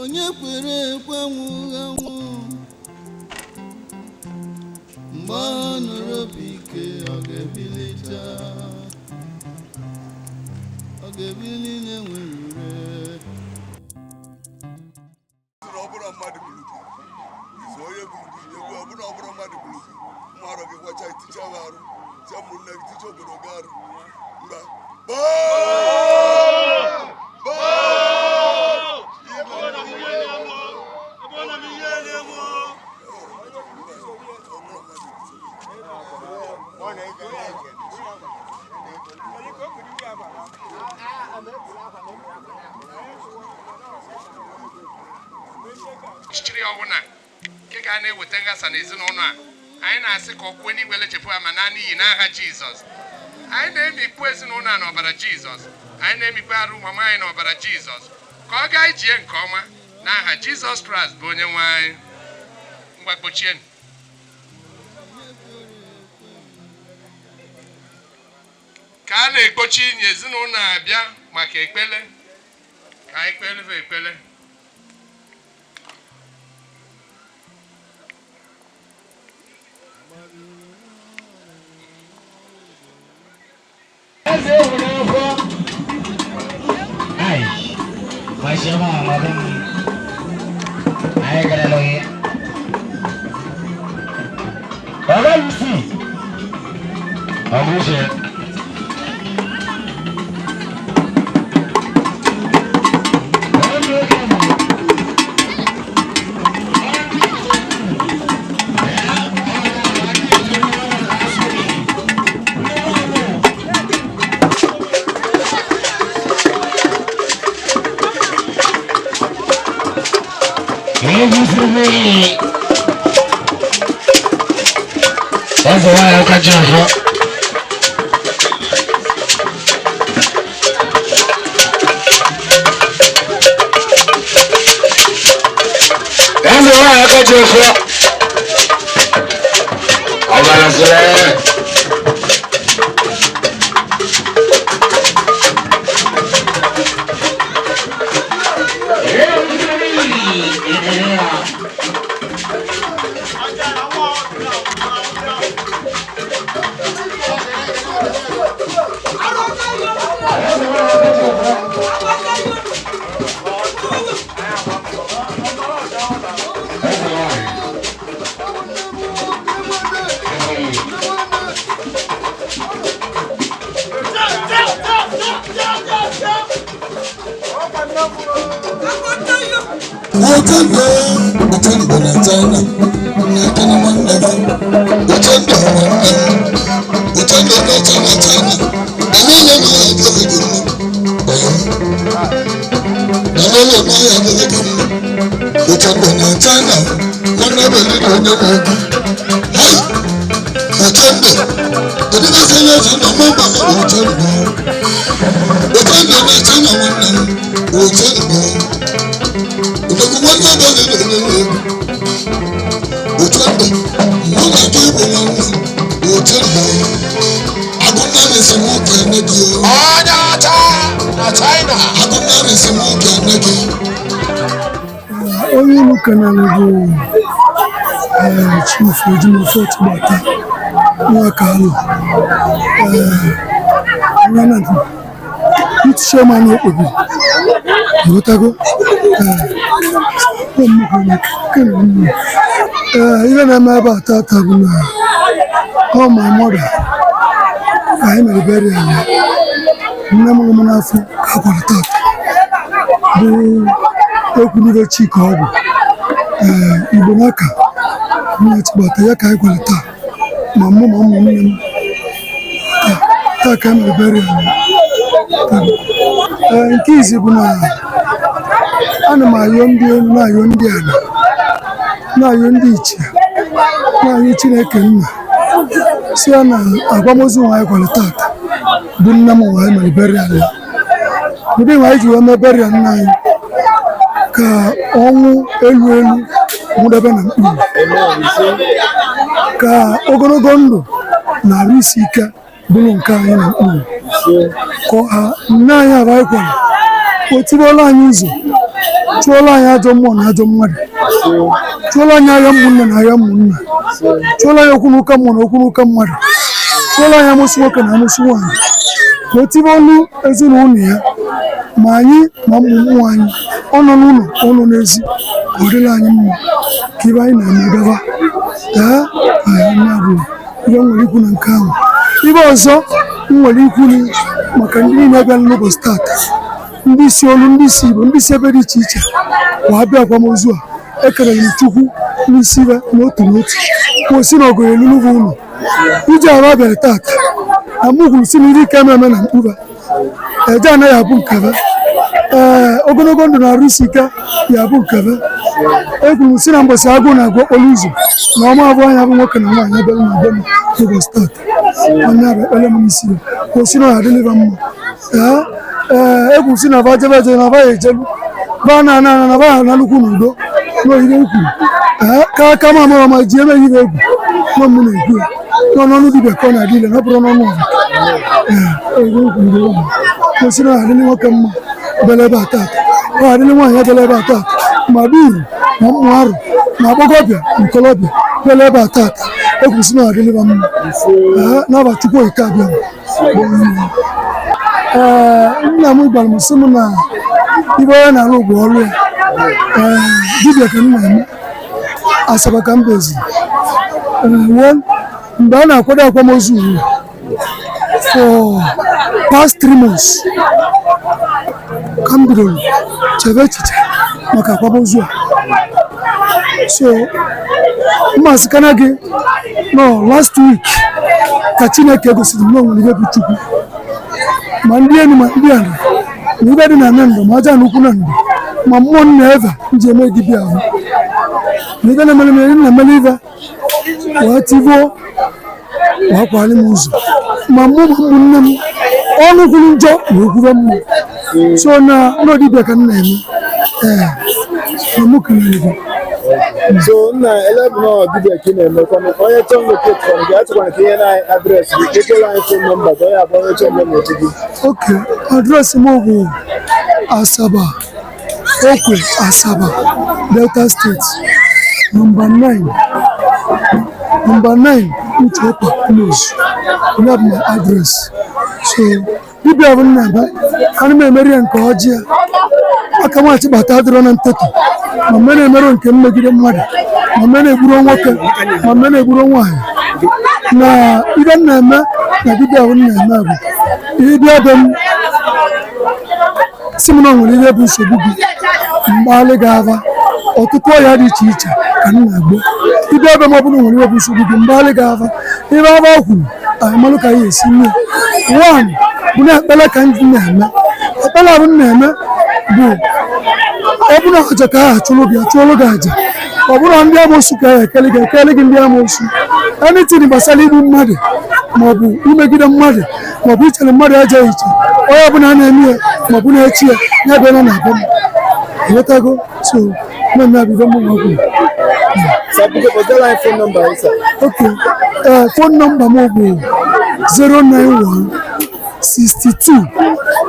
Onye kwere ekwe anwụghị anwụ, mgbe ọ nụrụ obi ike, ọ ga-ebilite, ọ ga-ebili na-enweghị ure. Na ọ bụrụ mmadụ gburu gị, izu onye gburu gị egbu. Ọ bụrụ, ọ bụrụ mmadụ gburu gị, ụmụ arụ gị gwacha, iticha ha arụ, tia ụmụnne gị, ticha obodo gị arụ mba. Gboo! Gboo! Ọ bụrụ mmadụ gburu gị. Ọchịchịrị ọbụla nke ga na-eweta nghasa n'ezinụlọ a, anyị na-asị ka ọkwụ eluigwe lechepụ ha ma na n'iyi n'aha Jizọs. Anyị na-emikpu ezinụlọ a n'ọbara Jizọs. Anyị na-emikpu arụ mama anyị n'ọbara Jizọs, ka ọ gaa ijie nke ọma n'aha Jizọs Kraịst bụ onye nwe anyị. Ngwa, kpochienụ. Ka a na-ekpochi inye ezinụlọ a abịa maka ekpele, ka anyị kpele bụ ekpele. Ai, mashallah, madam. Anyị gara lọghị. Ọga isi. Ọ bụ uche. Egwusibe. Eze nwanyị aka ji ọzọ. Eze nwanyị aka ji ọzọ. Ọbara sịrị. Uchendo, Uchendo na China, na-ekene nwanne gị. Uchendo nwanne m, Uchendo na China, China, enweghị na ya adịghị gị mma. Ọyọ m, enweghị na ya adịghị gị mma. Uchendo na China, nwanne beli na onye nwe gị. Hai! Uchendo, kedu ebe onye ezi na mma na Uchendo? Uchendo na China nwanne m, Uchendo. Odogwu nwanne beli na onye nwe gị. Uchendo, mụ na gị bụ nwanne m, Uchendo. Agụnarị si mụ kene gị o. Onye ọcha na China. Agụnarị si mụ kene gị. Onye unu kenere bụ Chief Ejimofor Chigbata Nwakalụ, ee, na youth chairman Okpobi. Ịghọtago? Ee, kene nnu. Ee, ihe na-eme ebe a tata bụ na ọ my mother ka anyị mere burial ya. Nne m mụrụ m n'afọ ka a kwara tata, bụ ekwulibe chi ka ọ bụ. Ee, Igbo n'aka nwa Chigbata ya ka anyị kwara taa, ma mụ ma ụmụnne m. Taa taa ka e mere burial ya. Taa. Ee, nke izi bụ na ana m ayọ ndị elu, na-ayọ ndị ala, na-ayọ ndị ichie, na-ayọ Chineke nna, si ya na akwamozu nwa anyị kwara tata bụ nne m nwa anyị mere burial ya, ụdị nwa anyị ji wee mee burial nna anyị, ka ọnwụ elu elu. nwụdebe na mkpụrụ ka ogologo ndụ na arụ isi ike bụrụ nke anyị na mkpụrụ ka ha nne anyị aba anyị kwara o tibuola anyị ụzọ, chụọla anyị ajọ mmụọ na ajọ mmadụ, chụọla anyị agha ụmụnne na agha ụmụnna, chụọla anyị okwu n'ụka mmụọ na okwu n'ụka mmadụ, chụọla anyị amụsị nwoke na amụsị nwaanyị, ka o tibe olu ezinụlọ ya, ma anyị ma ụmụ mmụọ anyị, ọ nọ n'ụlọ ọ nọ n'ezi, ka ọ dịrị anyị mma, ka ibe anyị na-eme gaba. Ee, ya bụ ibe m nwere ikwu na nke ahụ. Ibe ọzọ m nwere ikwu maka ndị niile bịara n'ụbọchị taata, ndị isi olu, ndị isi Igbo, ndị isi ebe dị iche iche wa bịa akwamozu a, ekelere m Chukwu n'isi ibe n'otu n'otu, kwụsị na ọgụ elulubu ụlọ iji arụ abịara taata na mụ kwuru si na iri ike ememe na mkpụba eje anaghị abụ nkebe. Ee, ogologo ndụ na arụ isi ike ya abụ nkebe. Ekwuru m si na mgbọsị agụụ na-agụ okporo ụzọ na ọma abụọ anya bụ nwoke na nwaanyị bịara na be m n'ụbọchị taata, onye abụ ekpere m n'isi ya kwụsị na ọ adịlịba mma. Ee, ee, ekwuru si na ba jebe eje na ba ya ejelu ba na ana ana na ba ya analụkwu n'udo n'oyire kwuru. Ee, ka aka m amara ma ji emeghị ihe egwu nọ m na-ekwu ya nọ n'ọnụ dibịa ka ọ na-adị ile na ọ bụrụ n'ọnụ ọgụ. Ee, oyibo kwuru okwu kwụsị na ọ adịlị nwoke mma bịara ebe a taata, ọ adịlị nwaanyị bịara ebe a taata, ma duru ma mmụ arụ ma agbọghọbịa ma ikolobịa bịara ebe a taata, ekwusi na ọ adịlịba mma. Ee, n'aba Chukwu Okike abịa bụ onye nwe. Ee, nna m gwara m sị m na ibe onye na-alụ bụ ọrụ ya. Ee, dibịa ka m na-eme, Asaba ka m bezi. Ee, mgbe a na-akwado akwamozu ugbu for past 3 months ka m bidoro chebe echiche maka akwamozu a. So mmasị kana gị nọ last week ka Chineke gosiri m na o nwere ihe bụ Chukwu, ma ndị elu ma ndị ala, ma ibe dị na na ndụ, ma aja na ukwu na ndụ, ma mmụọ nna eva nji eme dibịa ahụ, ma ibe na-emere m na emere ibe wee tivuo wee kwali m ụzọ, ma mụ ma ụmụnne m ọnụ kwuru njọ na okwube mmụọ. So na n'odibịa ka m na-eme. Ee, na mụ kelere gị. So nna elebụ na dibịa ka ị na-emekwanụ, onye chọọ locate kwanụ gị, achọkwana ka ihe na address gị, kpekere anyị phone number ka onye abụọ onye chọọ locate gị. Ok, address m bụ Asaba, Okwe, Asaba, Delta State, number 9, number 9 Ucheopa Close. Ya bụ my address. So dibịa bụ nna ebe ana m emeri ya nke ọjị ya aka nwachi bata adịrọ na ntetọ, ma mme na-emerụ nke mmegide mmadụ, ma mme na-egburo nwoke, ma mme na-egburo nwaanyị. Na ibe m na-eme na dibịa bụ nna eme bụ ịbịa be m si m na o nwere ihe bụ nsogbu gị, mgbalị ga-ava ọtụtụ ọrịa dị iche iche ka m na-agbo. Ịbịa be m ọ bụla nwere ihe bụ nsogbu gị, mgbalị ga-ava ibe ava kwuru anyị malụ ka anyị esi nne. Nwaanyị bụ na ekpere ka ndị na-eme, ekpere ahụ m na-eme bụ ọ bụrụ aja ka a chụrụ gị, achụọlụ gị aja, ọ bụrụ ndị amoosu ka a ekele gị, ekele gị ndị amoosu. Anything gbasara igbu mmadụ maọbụ imegide mmadụ maọbụ ichere mmadụ aja iche, onye ọbụla na-eme ya maọbụ na-echi ya ya bịa na na-abịa m ịghọtago. So nna bụ ife mụ na ọgwụ. Sir, biko kpọtara anyị phone number gị, sir. Ok, ee, phone number m bụ 091 62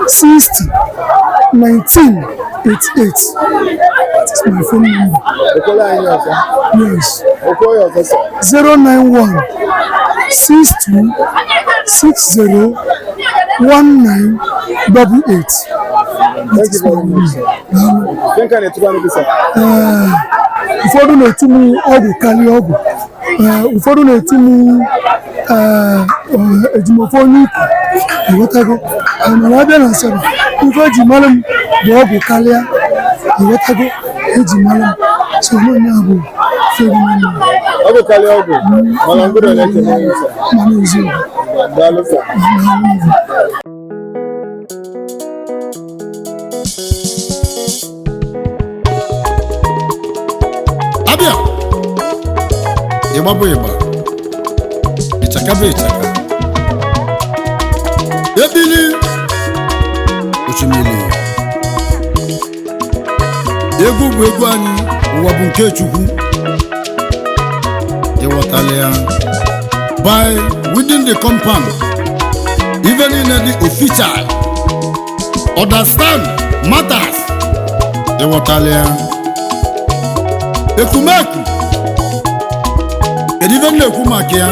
60 19 88. That is my phone number. Ekwela anyị ọzọ. Yes. Okwu ya ọzọ, sir. 091 62 60 19 88. Thank you very much, sir. Nke a na-etukwanụ gị, sir. Ee, ụfọdụ na-etu m ọgwụ karịa ọgwụ. Ee, ụfọdụ na-etu m ee, ejimofo onye ukwu, ịghọtago. Ee, mana abịa na Asaba, ife eji mara m bụ ọgwụ karịa, ịghọtago, eji mara m so onye a bụ feri. Ọgwụ karịa ọgwụ, mana mkpụrụ na-ekele gị, sir. Mana eziokwu. Daalụ, sir. Abịa ịgba bụ ịgba, ịchaka bụ ịchaka, ebili osimiri, egwu bụ egwu anyị, ụwa bụ nke Chukwu. Ịghọtala ya? By within the compound, ife niile dị official, understand matters. Ịghọtala ya? Ekumeku, kedu ife m na-ekwu maka ya?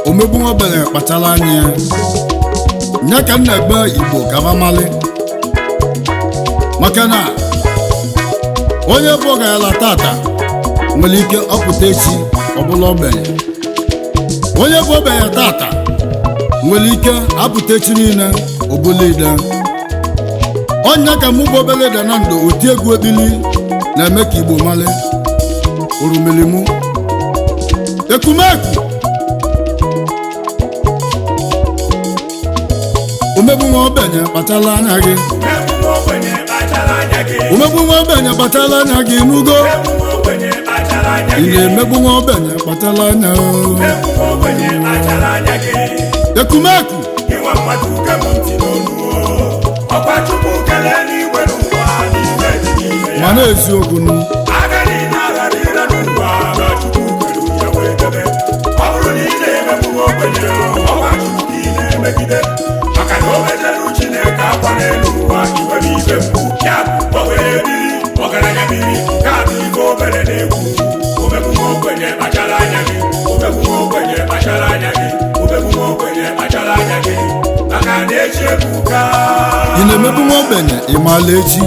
Omegbu nwa obere kpachara anya ya. Nye ka m na-egbe Igbo ka mamali, maka na onye bụ ọgaranya tata nwere ike ọpụta echi ọbụla ogbenye. Onye bụ ogbenye tata nwere ike apụta echi niile ọbụla ide. Ọnya ka mụ bụ obere ide na ndụ oti egwu ebili na-eme ka Igbo mali orumelimu ekumeku. Omegbu nwa ogbenye kpachala anya gị. Omegbu nwa ogbenye kpachala anya gị n'ugo. Ị na-emegbu nwa ogbenye, kpachala anya o. Ekumeku. Ịnwa mmadụ uke m ntị n'olu o. Ọkwa Chukwu kelee n'igwe n'ụwa n'ife dị n'ime ya. Mana eziokwu nụ. Aka niile aghara ire n'ụwa na Chukwu kere ya wee debe. Ọ bụrụ na ị na-emegbu nwa ogbenye, ọkwa Chukwu ka ị na-emegide. Maka na o mejere Chineke akwa n'elu ụwa iwe bụ ibe mgbu. Ya bụ ogbenye biri, ọgaranya biri, nke a bụ ife obere na-ekwu. Omegbu nwa ogbenye kpachara anya gị. Omegbu nwa ogbenye kpachara anya gị. Omegbu nwa ogbenye kpachara anya gị. Maka na echi ebuka. Ị na-emegbu nwa ogbenye, ị maala echi.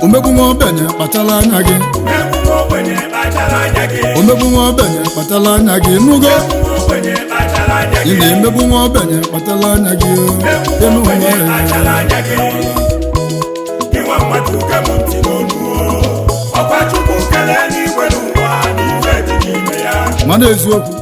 Omegbu nwa ogbenye kpachala anya gị. Omegbu nwa ogbenye kpachara anya gị. Omegbu nwa ogbenye kpachala anya gị n'ugo. Omegbu nwa ogbenye kpachara anya Ị gị. na-emegbu nwa ogbenye kpachala anya gị o. Omegbu nwa Enu ogbenye nwa ya. kpachara anya gị. Ịnwa mmadụ uke m ntị n'olu o. Ọkwa Chukwu kelee n'igwe n'ụwa n'ife dị n'ime ya. Mana eziokwu.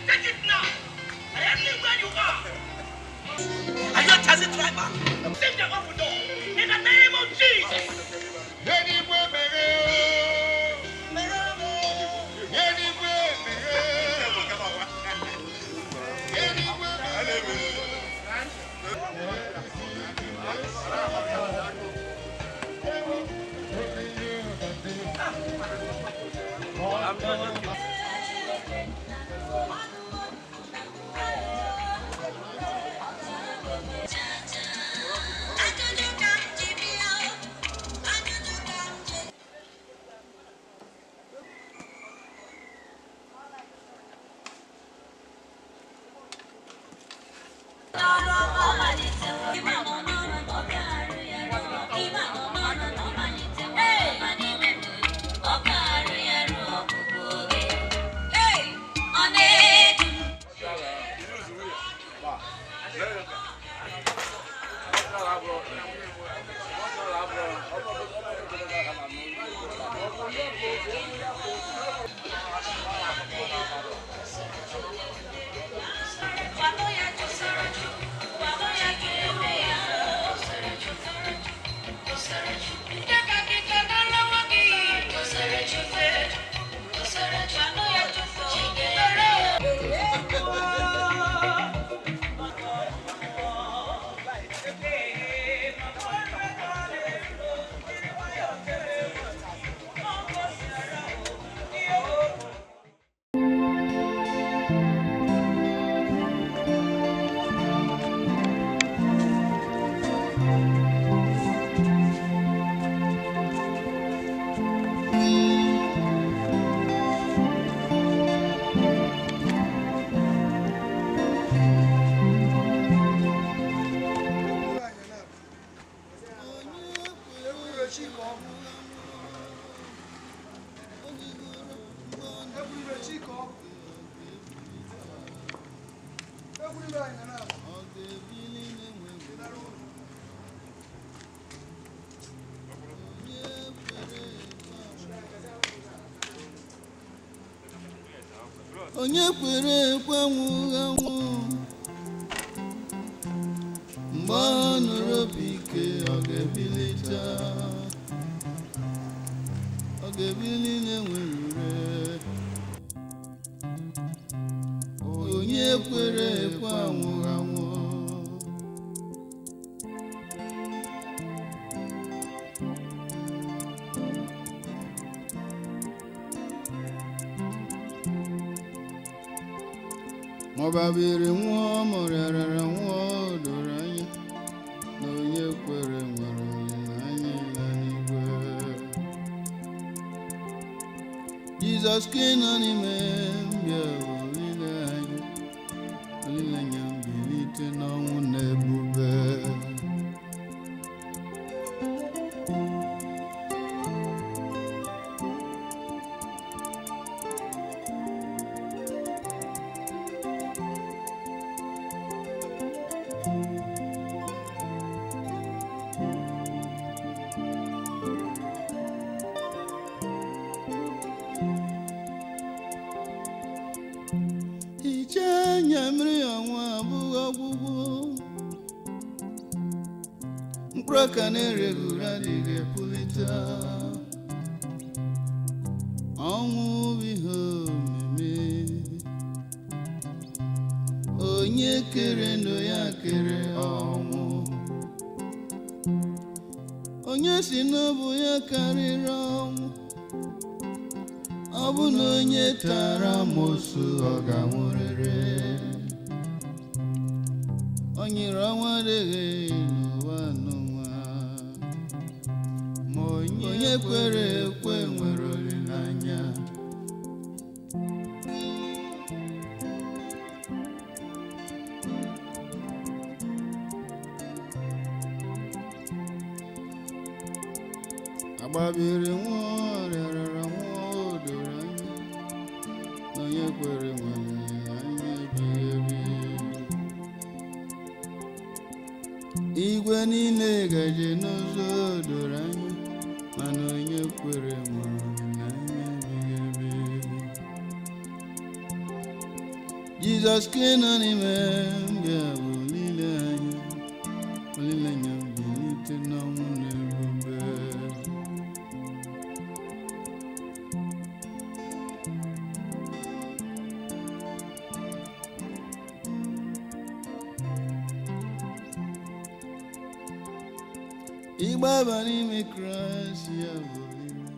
Take it now. Anywhere you are. Are you a taxi driver? Leave the open door. In the name of Jesus. Onye kwere ekwe anwụghị anwụ. Mgbe ọ nụrụ obi ike, ọ ga-ebilite. Ọ ga-ebili na-enweghị ure. Onye kwere ekwe anwụghị anwụ. Maọbabiri nwụọ, ma ọ rịarara nwụọ, o doro anya na onye kwere nwere olileanya ịla n'igwe. Jizọs ka ị nọ n'ime mbịa bụ olileanya, olileanya mbilite n'ọnwụ na ebube. Hichaa anya mmiri ọnwụ abụghị ọgwụgwụ. Mkpụrụ ọka na-ereghị ure adịghị epulite. Ọnwụ bụ ihe omimi. Onye kere ndụ ya kere ọnwụ. Onye si n'ọbụ ya karịrị ọnwụ. Ọ bụ na onye tara amosu, ọ ga-anwụrịrị. O nyere ọnwa adịghị n'ụwa n'ụwa. Ma onye kwere ekwe nwere olileanya. Agbabiri nwụọ, rịarara nwụọ, o doro anya na onye kwere nwere olileanya ebighị ebi. Igwe niile gaje n'ụzọ, o doro anya, mana onye kwere nwere olileanya ebighị ebi. Jizọs ka ị nọ n'ime mbịa bụ olileanya, olileanya mbilite n'ọnwụ na ebube. Ịgbaba n'ime Kraịst ya bụ olileanya.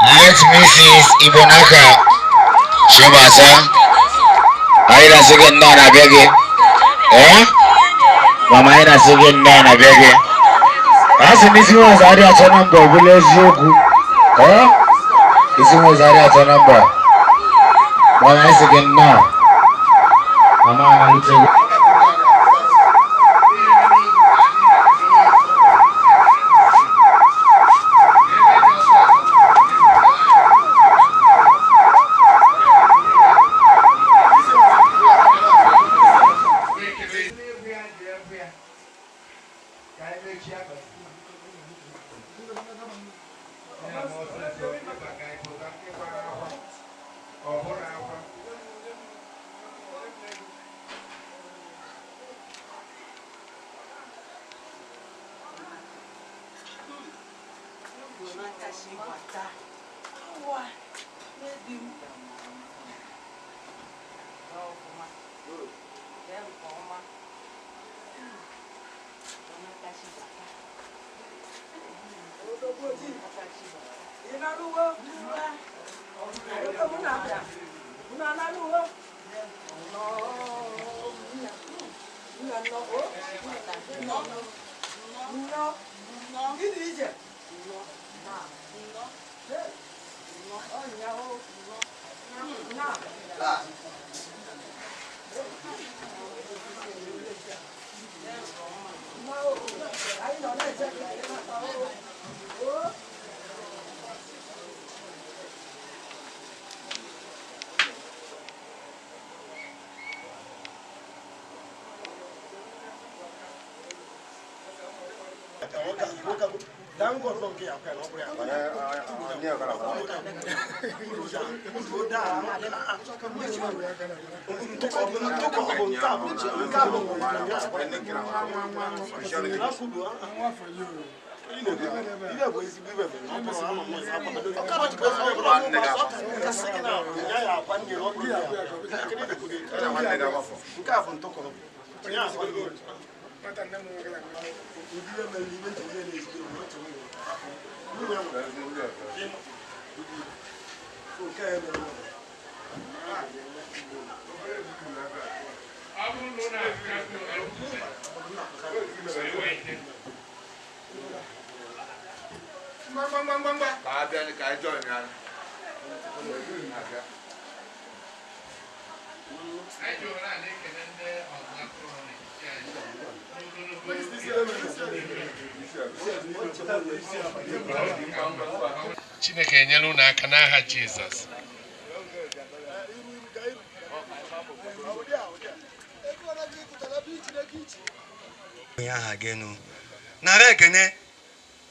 Let Mrs. Ibonaka Chibasa. Anyị na-asị gị nnọọ na be gị. Ee? Mama anyị na-asị gị nnọọ na be gị. A sị na isi nwa ụzọ adịghị achọ na mba ọ bụla eziokwu. Ee? Isi nwa ụzọ adịghị achọ na mba. Mama anyị sị gị nnọọ. Mama analite gị. Chineke enyela unu aka n'aha Jizọs. Onye aha gị enu nara ekene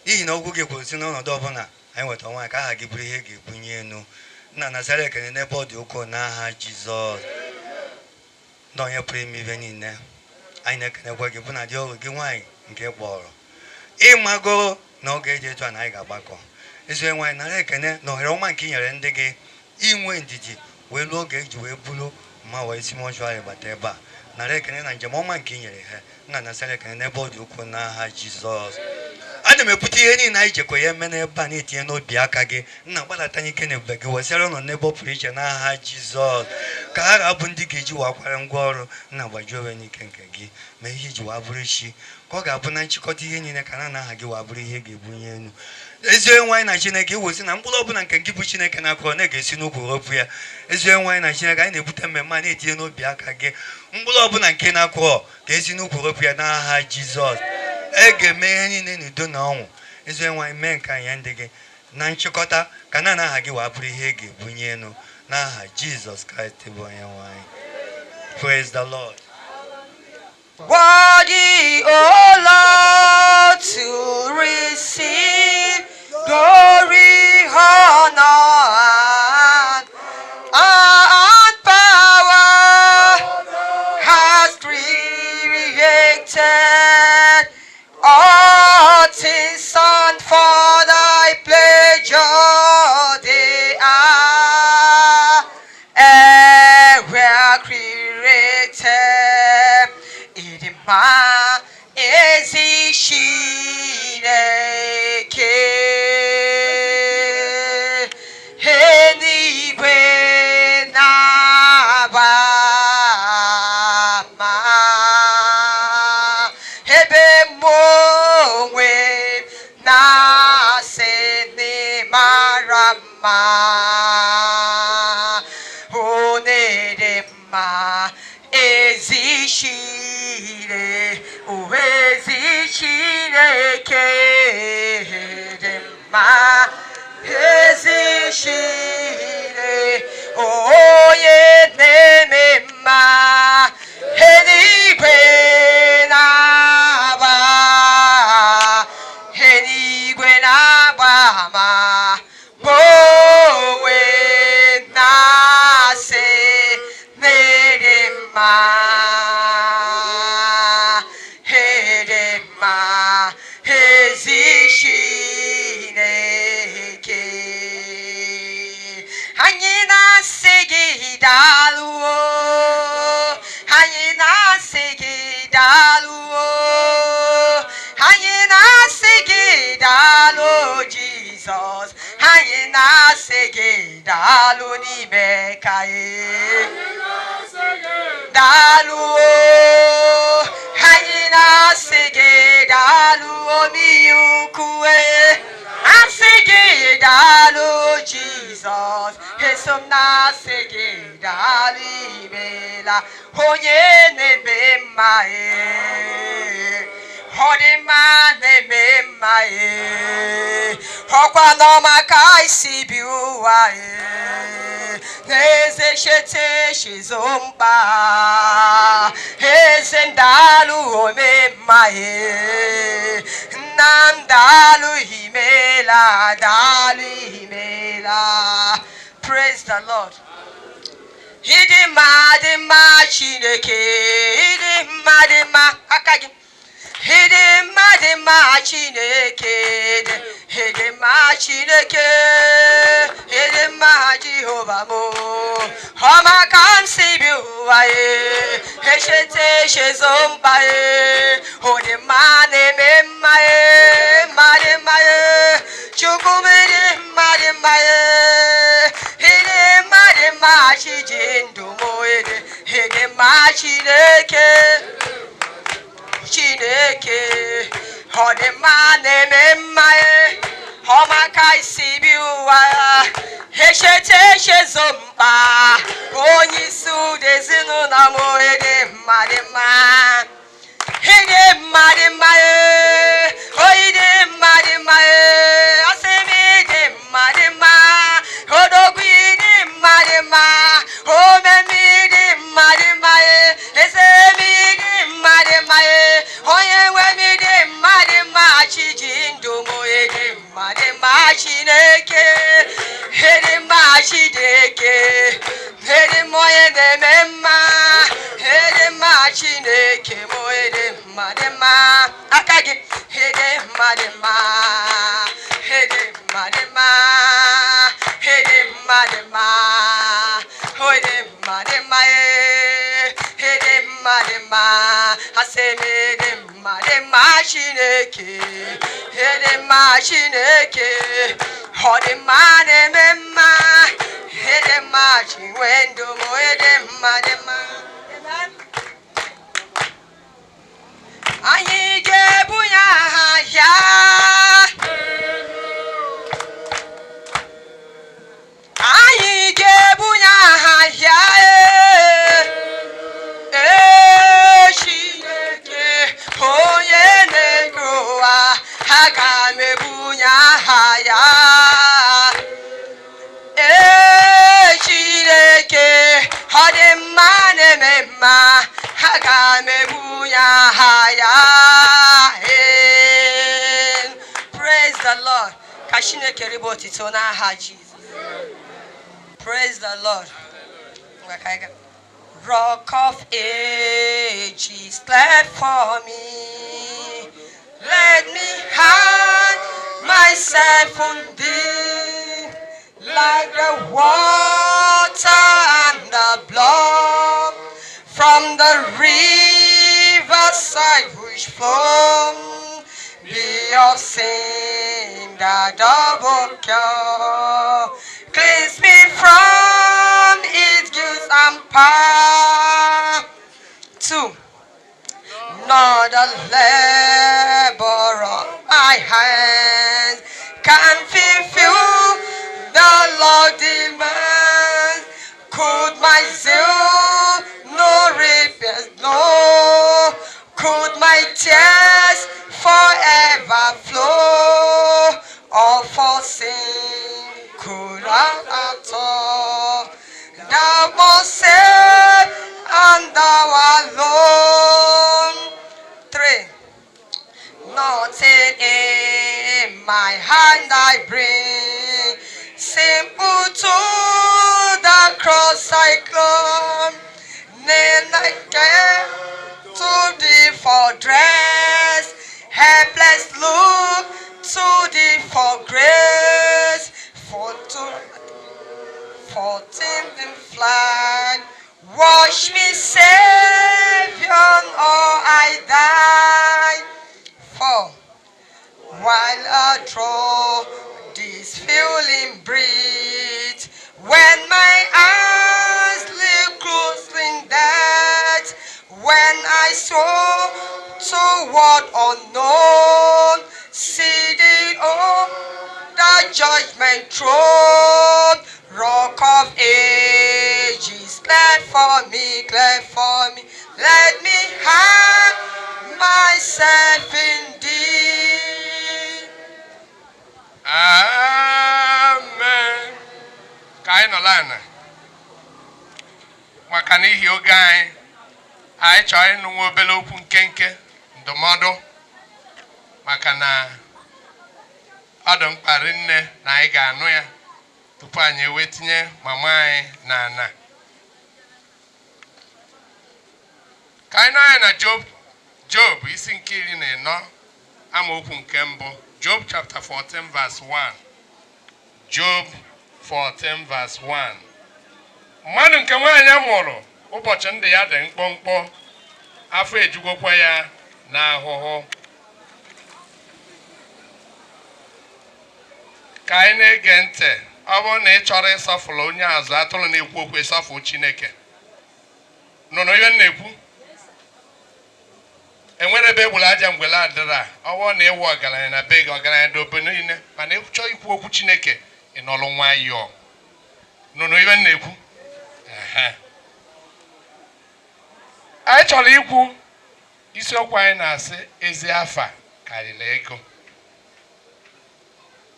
n'ihi na okwu gị kwuru si n'ọnọdụ ọbụla anyị nweta nwaanyị ka aha gị bụrụ ihe ga-ebunye enu nna nasara ekene n'ebe ọ dị ukwuu n'aha Jizọs. Ndị onye pụrụ ime ibe niile anyị na-ekenekwa gị bụ na dị ọrụ gị nwaanyị nke kpọrọ ịmagoro na oge eji etu a na anyị ga-agbakọ ezi nwaanyị nara ekene na ohere ọma nke i nyere ndị gị inwe ndidi wee luo oge eji wee buru ma wee si mọchụarị bata ebe a nara ekene na njem ọma nke i nyere ha nna nasara ekene n'ebe ọ dị ukwuu n'aha Jizọs. Ana m ebute ihe niile anyị jekwa ya eme n'ebe a na-etinye n'obi aka gị nna gbadata n'ike na ebube gị wesịara ụlọ n'ebe ọ pụrụ iche n'aha Jizọs ka ha ga-abụ ndị ga-eji wakwara ngwa ọrụ nna gbajuo onwe n'ike nke gị ma ihe iji wa bụrụ chi ka ọ ga-abụ na nchịkọta ihe niile ka na aha gị wa bụrụ ihe ga-ebunye elu. Ezi onye nwaanyị na Chineke iwozi na mkpụrụ ọbụla nke gị bụ Chineke na-akụrọ na ga-esi n'ukwu ropụ ya. Ezi onye nwaanyị na Chineke anyị na-ebute mmemme a na-etinye n'obi aka gị mkpụrụ ọbụla nke na-akụrọ ka esi n'ukwu ropụ ya n'aha Jizọs. E ga-eme ihe niile n'udo na ọnwụ. Ezi onye nwaanyị mee nke anyị ndị gị na nchịkọta ka na aha gị wa bụrụ ihe ga-ebunye elu n'aha Jizọs Kraịst bụ onye nwaanyị. Praise the Lord. Worthy, O Lord, to receive glory, honor, and power, has created all things, and for thy pleasure they are ever created. Ịdịmma ezi Chineke, eluigwe na-agba ama, ebe mụ onwe m na-asị na ị mara mma, onye mma ezi Chineke, o ezi Chineke dị mma, ezi Chineke, onye na-eme mma, eluigwe na-agba, eluigwe na-agba ama, mụ onwe m na-asị na ị dị mma, ị dị mma, ezi Chineke. Anyị na-asị gị daalụ o, anyị na-asị gị daalụ o, anyị na-asị gị daalụ Jizọs, anyị na-asị gị daalụ n'ime ka ị daalụ o, anyị na-asị gị daalụ omi ukwu e. Asị gị daalụ Jizọs, eso m na-asị gị daalụ, imela onye na-eme mma. Ee, ọ dị mma, na-eme mma. Ee, ọkwa n'ọma ka isi bi ụwa. Ee, n'eze cheta chizo mkpa, eze ndalụ, ome mma. Ee, nna m, daalụ, imela, daalụ, imela. Praise the Lord. Ịdị mma, dị mma, Chineke, ịdị mma, dị mma. Aka gị. Ịdị mma, dị mma, Chineke, ịdị mma, Chineke, ịdị mma, Jehova m. Ọma ka m si bi ụwa ye, echeta echezo mkpa ye, ụdị mma na-eme mma ye, mma dị mma ye, Chukwu m, ịdị mma, dị mma ye, ịdị mma, dị mma, chi ji ndụ m, ịdị, ịdị mma, Chineke. Chineke, ọ dị mma, na-eme mma e, ọma ka isi bi ụwa ya, echeta echezo mkpa, onye isi ụdị ezinụlọ m, ịdị mma, dị mma, ịdị mma, dị mma e, ịdị mma, dị mma e, asị m ịdị mma, dị mma, odogwu, ịdị mma, dị mma, omeme, ịdị mma, dị mma e, eze m, ịdị mma, dị mma e, onye nwe m, ịdị mma, dị mma, chi ji ndụ m, ịdị mma, dị mma, Chineke, ịdị mma, Chineke, ịdị mma, onye na-eme mma, ịdị mma, Chineke m, ịdị mma, dị mma. Aka gị. Ịdị mma, dị mma, ịdị mma, dị mma, ịdị mma, dị mma, ịdị mma, dị mma ee, ịdị mma, dị mma, asị m ịdị mma, dị mma, Chineke, ịdị mma, Chineke, ọ dị mma, na-eme mma, ịdị mma, chi nwee ndụ m, ịdị mma, dị mma. Amen. Anyị ga-ebunye aha ya. Anyị ga-ebunye aha ya. Ee, Chineke, onye na-eke ụwa, aga m ebunye aha ya. Ee, Chineke, ọ dị mma, na-eme mma, aga m ebunye aha ya. Ee. Praise the Lord. Ka Chineke ribe otito n'aha Jizọs. Praise the Lord. Ngwa ka anyị gaa. Rock of Ages, cleft for me. Let me hide myself in thee, like the water and the blood from the riverside which flow. Be of sin the double cure. Cleanse me from its guilt and power. Two. Nor the labor of my hands can fulfill the Lord demands. Could my zeal no repairs no? Could my tears forever flow? Or for sin could I atone? Thou must save and thou alone. Three. Nothing in my hand I bring, simple to the cross I climb. Then I came to thee for dress, helpless look to thee for grace, for to 14 in flight. Wash me, Savior, or I die. Four. While I draw this feeling breath, when my eyes look close in death, when I saw toward unknown, see the Anyị nọla ana maka n'ihi oge anyị, anyị chọrọ ịnụ nwa obere okwu nkenke ndụmọdụ, maka na ọ dị mkpa rinne na anyị ga-anụ ya tupu anyị ewee tinye mama anyị na ana. Ka anyị na-anya na Job isi nke 14, amaokwu nke mbụ. Job chapter 14 verse 1. Job 14 verse 1. Mmadụ nke nwaanyị mụrụ, ụbọchị ndụ ya dị mkpụmkpụ, afọ ejugokwa ya n'ahụhụ. Ka anyị na-ege ntị, ọ bụrụ na ị chọrọ ịsọfụrụ onye azụ atụrụ na-ekwu okwu, ịsọfụ Chineke. Nụrụ ihe m na-ekwu? Enwere ebe egburu aja ngwele adịrọ a. Ọ bụrụ na ịwụ ọgaranya na be gị, ọgaranya dị obe niile, mana ị chọọ ikwu okwu Chineke, ị nọrọ nwayọọ. Nụrụ ihe m na-ekwu? Anyị chọrọ ikwu isiokwu anyị na-asị ezi afa karịrị ego.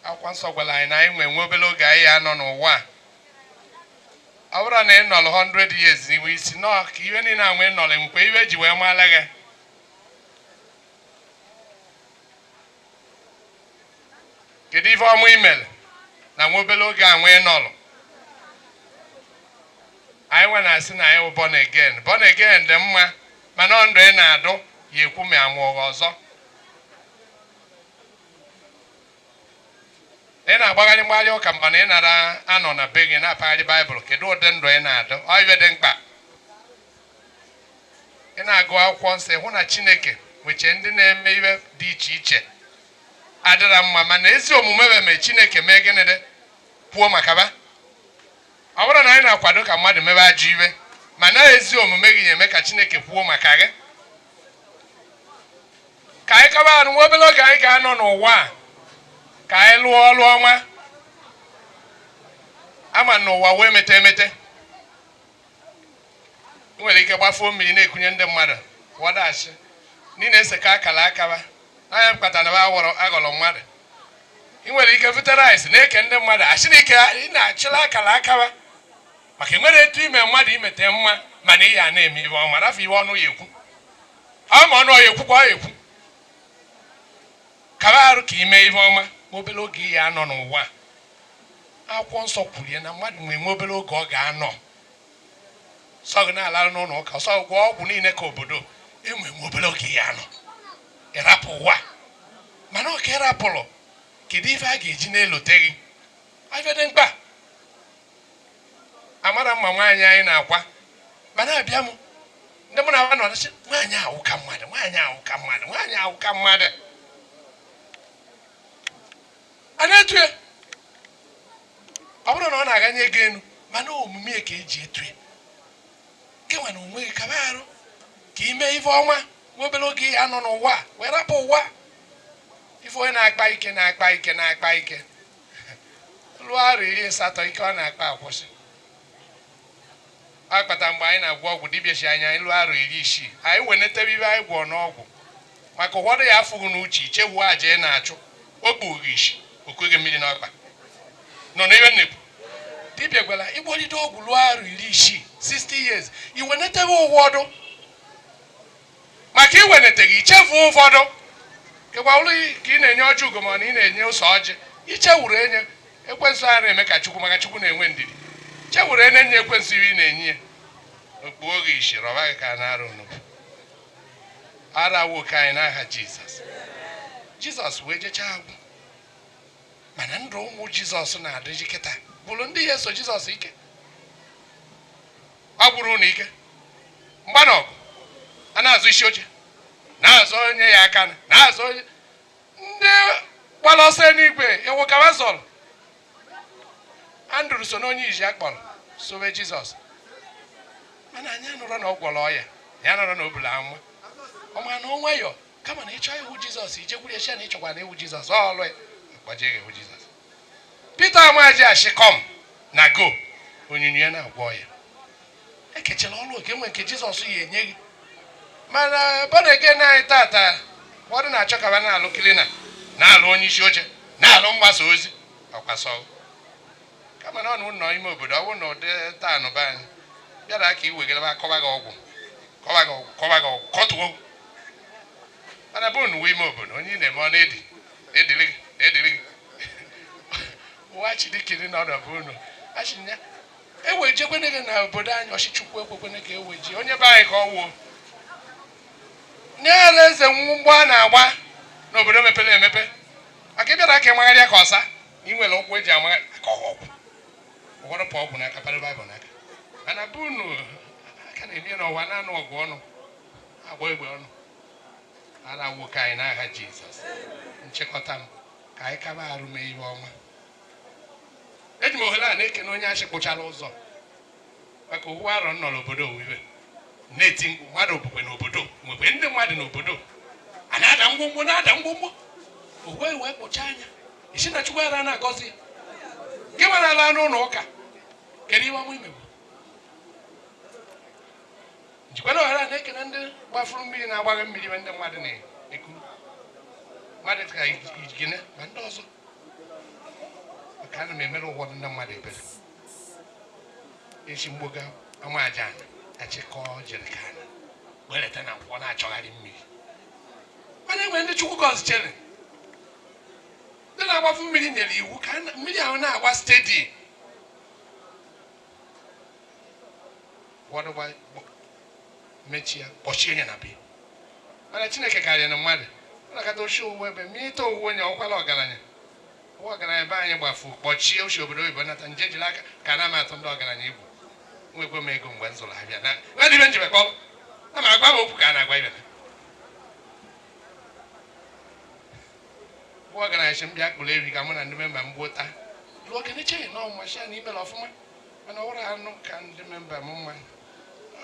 Akwụkwọ nsọ gwara anyị na anyị nwee nwe obere oge anyị ya anọ n'ụwa a. Ọ bụrụ na ị nọrọ 100 years iwe isi nọọ ka ihe niile a nwee nọrọ nkwe iwe ji wee mara gị. Kedu ife ọma i mere na nwa obere oge a nwee nọrọ? Anyị nwe na-asị na anyị wụ born again. Born again dị mma, mana ọ ndụ ị na-adụ ya ekwu ma amụọ gị ọzọ. Ị na-agbagharị mgbagharị ụka mana ị nara anọ na be gị na-apagharị Baịbụl, kedu ụdị ndụ ị na-adụ? Ọ ife dị mkpa. Ị na-agụ akwụkwọ nsọ, hụ na Chineke nweche ndị na-eme ihe dị iche iche adịra mma, mana ezi omume bụ eme Chineke mee gịnị dị kwuo maka ba. Ọ bụrụ na anyị na-akwado ka mmadụ mebe ajọ iwe, mana ezi omume gị na-eme ka Chineke kwuo maka gị. Ka anyị kaba arụ nwa obere oge anyị ga-anọ n'ụwa a, ka anyị lụọ ọrụ ọma. Ama na ụwa wee mete emete. Ị nwere ike gbafuo mmiri na-ekunye ndị mmadụ wọdachi ndị na-eseka akara akaba n'anya mkpata na aghọrọ mmadụ. Ị nwere ike vute rice na-eke ndị mmadụ asị na ike ị na-achịla akara akaba, maka enwere etu ime mmadụ imete mma, mana ị ya na-eme ihe ọma rafu ihe ọnụ ya ekwu. Ọ ma ọnụ ya ekwukwa ọ ekwu. Kaba arụ ka ime ihe ọma ma obere oge ị ya anọ n'ụwa. Akwụkwọ nsọ kwuru ya na mmadụ nwere nwe obere oge ọ ga-anọ. Sọ gị na-alarụ n'ụlọ ụka, sọ gwọọ ọgwụ niile ka obodo enwe nwe obere oge ị ya anọ. Ịrapụ ụwa. Mana ọ ka ịrapụrụ, kedu ife a ga-eji na-elote gị? Ife dị mkpa. Amara mma nwaanyị anyị na-akwa, mana abịa m ndị mụ na ha nọ na-asị, nwaanyị ahụ ka mmadụ, nwaanyị ahụ ka mmadụ, nwaanyị ahụ ka mmadụ. A na-etu ya. Ọ bụrụ na ọ na-aganye ego enu, mana omume ya ka eji etu ya. Gị nwa na onwe gị kaba arụ ka ime ife ọma nwa obere oge ya nọ n'ụwa, wee rapụ ụwa. Ife onye na-akpa ike na-akpa ike na-akpa ike lụọ arọ 80 ike ọ na-akpa akwụsị. Ọ kpata mgbe anyị na-agwọ ọgwụ dibịa si anya anyị lụọ arọ 60 anyị wenetebe ibe anyị gwọọ n'ọgwụ, maka ụfọdụ ya afụghị n'uche ichewuo aja ị na-achụ o kpughi isi okweghị mmiri n'ọkpa nọ n'ihe nnekwu. Dibịa gwara ịgwọrịdo ọgwụ lụọ arọ 60, 60 years, iwenetebe ụfọdụ, maka iweneteghị ichefu ụfọdụ. Kekwa ụlọ ka ị na-enye ọjị ugo ma na ị na-enye ose ọjị, ichewuru enye ekwensu a na-eme ka Chukwu, maka Chukwu na-enwe ndidi. Chewuru enye nye ekwensu ihe ị na-enye ya, okpuo gị isi rọba gị ka a na-arụ onugbu. Ara nwoke anyị n'aha Jizọs. Jizọs wee jechaa agwụ, mana ndụ ụmụ Jizọs na-adịji kịta bụrụ ndị ya eso Jizọs ike. Ọ gwụrụ unu ike mgba na ọgụ a na-azụ isi oche, na-azụ onye ya aka, na-azụ onye ndị gbara ọsọ n'igwe ewu ka ha zọrọ. Andrew so n'onye iji akpọrọ sobe Jizọs, mana anyị anụrụ na ọ gwọrọ ọya, ya anụrụ na o buru amụma. Ọ ma na ọ nwayọọ, kama na ịchọ ịhụ Jizọs ijekwuru ya na ịchọkwa na ịhụ Jizọs, ọ ọlụ ya akpaje gị ịhụ Jizọs. Pita amaji ashị kom na go onyinyo ya na-agwọ ya. Ekechela ọlụ oke nwe nke Jizọs ya enye gị. Mana born again anyị tata ụfọdụ na-achọ ka ha na-alụ klina, na-alụ onye isi oche, na-alụ mgbasa ozi ọkwasọ. Kama Kama na ọ na ụlọ ime obodo, ọ bụrụ na ụdị taanụ be anyị bịara ka iwegara akọba gị ọgwụ, kọba gị ọgwụ, kọba gị ọgwụ, kọtuo. Mana bụ n'uwe ime obodo, onye ị na-eme ọ na-edi na-edili gị na-edili gị ụwa chidikiri na ọnọdụ unu achị ya ewejekwene gị na obodo anyị. Ọchịchukwu ekwekwene ka eweji onye be anyị ka ọ wuo nye ala eze mgbọ a na-agba n'obodo mepere emepe, maka ịbịara ka ịmagharịa ka ọsa na ị nwere ụkwụ eji amagharị aka ọgwụ. Ụfọdụ pụ ọgwụ n'aka, para Baịbụl n'aka, mana bụ unu aka na-eme n'ụwa na-anụ ọgụ ọnụ, agba egbe ọnụ ara nwoke anyị. N'aha Jizọs, nchịkọta m, ka anyị kaba arụ mee ihe ọma. Eji m ohere a na-ekene onye achị kpụchara ụzọ maka owu arọ m nọ n'obodo owiwe na-eti mkpu mmadụ okwukwe n'obodo nwekwe ndị mmadụ n'obodo a na-ada mgbomgbo, na-ada mgbomgbo owe wee kpụcha anya isi na Chukwu ara na-agọzi gị nwere ala n'ụlọ ụka. Kedu ihe ọma imegbu? Njikwana ohere a na-ekene ndị gbafuru mmiri na-agbaghị mmiri ebe ndị mmadụ na-eku mmadụ ka igene ma ndị ọzọ, maka ana m emere ụfọdụ ndị mmadụ ebere. Esi mgboga ama aja ana achịkọ jerrycan weleta na nkwọ na-achọgharị mmiri, mana enwere ndị Chukwu gọzichere, ndị na-agbafu mmiri nyere iwu ka mmiri ahụ na-agba steady. Ụfọdụ mechie kpọchie ya na be, mana Chineke karịrị na mmadụ. Ọ na-akata oshi owuwe ebe ma ịta owuwe onye ọkwala ọgaranya ụwa ọgaranya be anyị gbafu kpọchie oshi obodo oyibo nata nje jiri aka ka na m atụ ndị ọgaranya egwu. Nwekwe m ego mgbe m zụrụ abịa na nwedị ibe njibekọrọ na ma agwa m okwu ka a na-agwa ibe na ụwa ọgaranya si m bịa kpụrụ ewi ka mụ na ndị member m gbuo taa lụọ keneche na ọmụma na imere ọfụma, mana ọ wụrụ anụ ka ndị member m mma.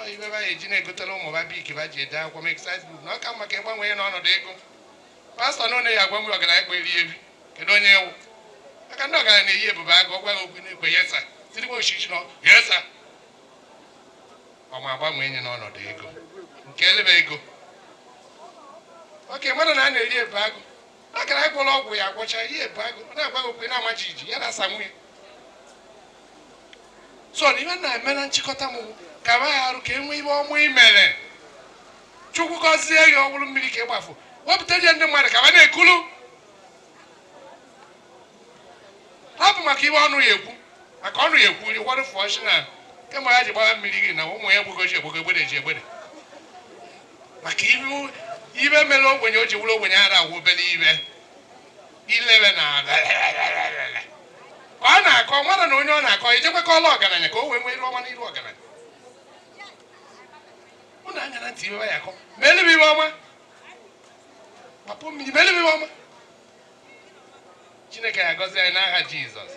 Ọ ibe ba eji na-egotela ụmụ ba bik ba ji ede akwụkwọ ma exercise book na ọ ka mma ka ịgbanwe ya n'ọnọdụ ego. Pastọ na onye ya agwa nwe ọgaranya kperi ewi, kedu onye ewu maka ndị ọgaranya na-eyi ebube agụ ọgwa gị okwu na-ekwe yesa tirigbo oshishi nọ yesa ọ ma agbanwe enye n'ọnọdụ ego nke elebe ego oke mmadụ na a na-eri ebube agụ akara agwọla ọgwụ ya agwọcha ihe ebube agụ ọ na-agwa gị okwu na-ama jijiji ya na-asa nwunye. So na ihe na-eme na nchịkọta m ka ba arụ ka e nwee ihe ọma i mere, Chukwu gọzie gị. Ọ bụrụ mmiri ka ị gbafu, wepụta ihe ndị mmadụ ka ba na-ekulu hapụ maka ihe ọnụ ya ekwu, maka ọnụ ya ekwu ụfọdụ fụọ shi na kemgbe ha ji gbara mmiri gị na ụmụ ya egbugoji egbugo egbede ji egbede maka ibe mere ogbenye o ji wụrụ ogbenye ara awụ obere ibe ilebe na ka ọ na-akọ nwada na onye ọ na-akọ ejekwekọọla ọgaranya ka o wee nwee iru ọma n'iru ọgaranya. Unu anya na ntị ibe ya akọ ma elebe ibe ọma gbapụ mmiri ma elebe ibe ọma. Chineke ya agọzi anyị n'aha Jizọs.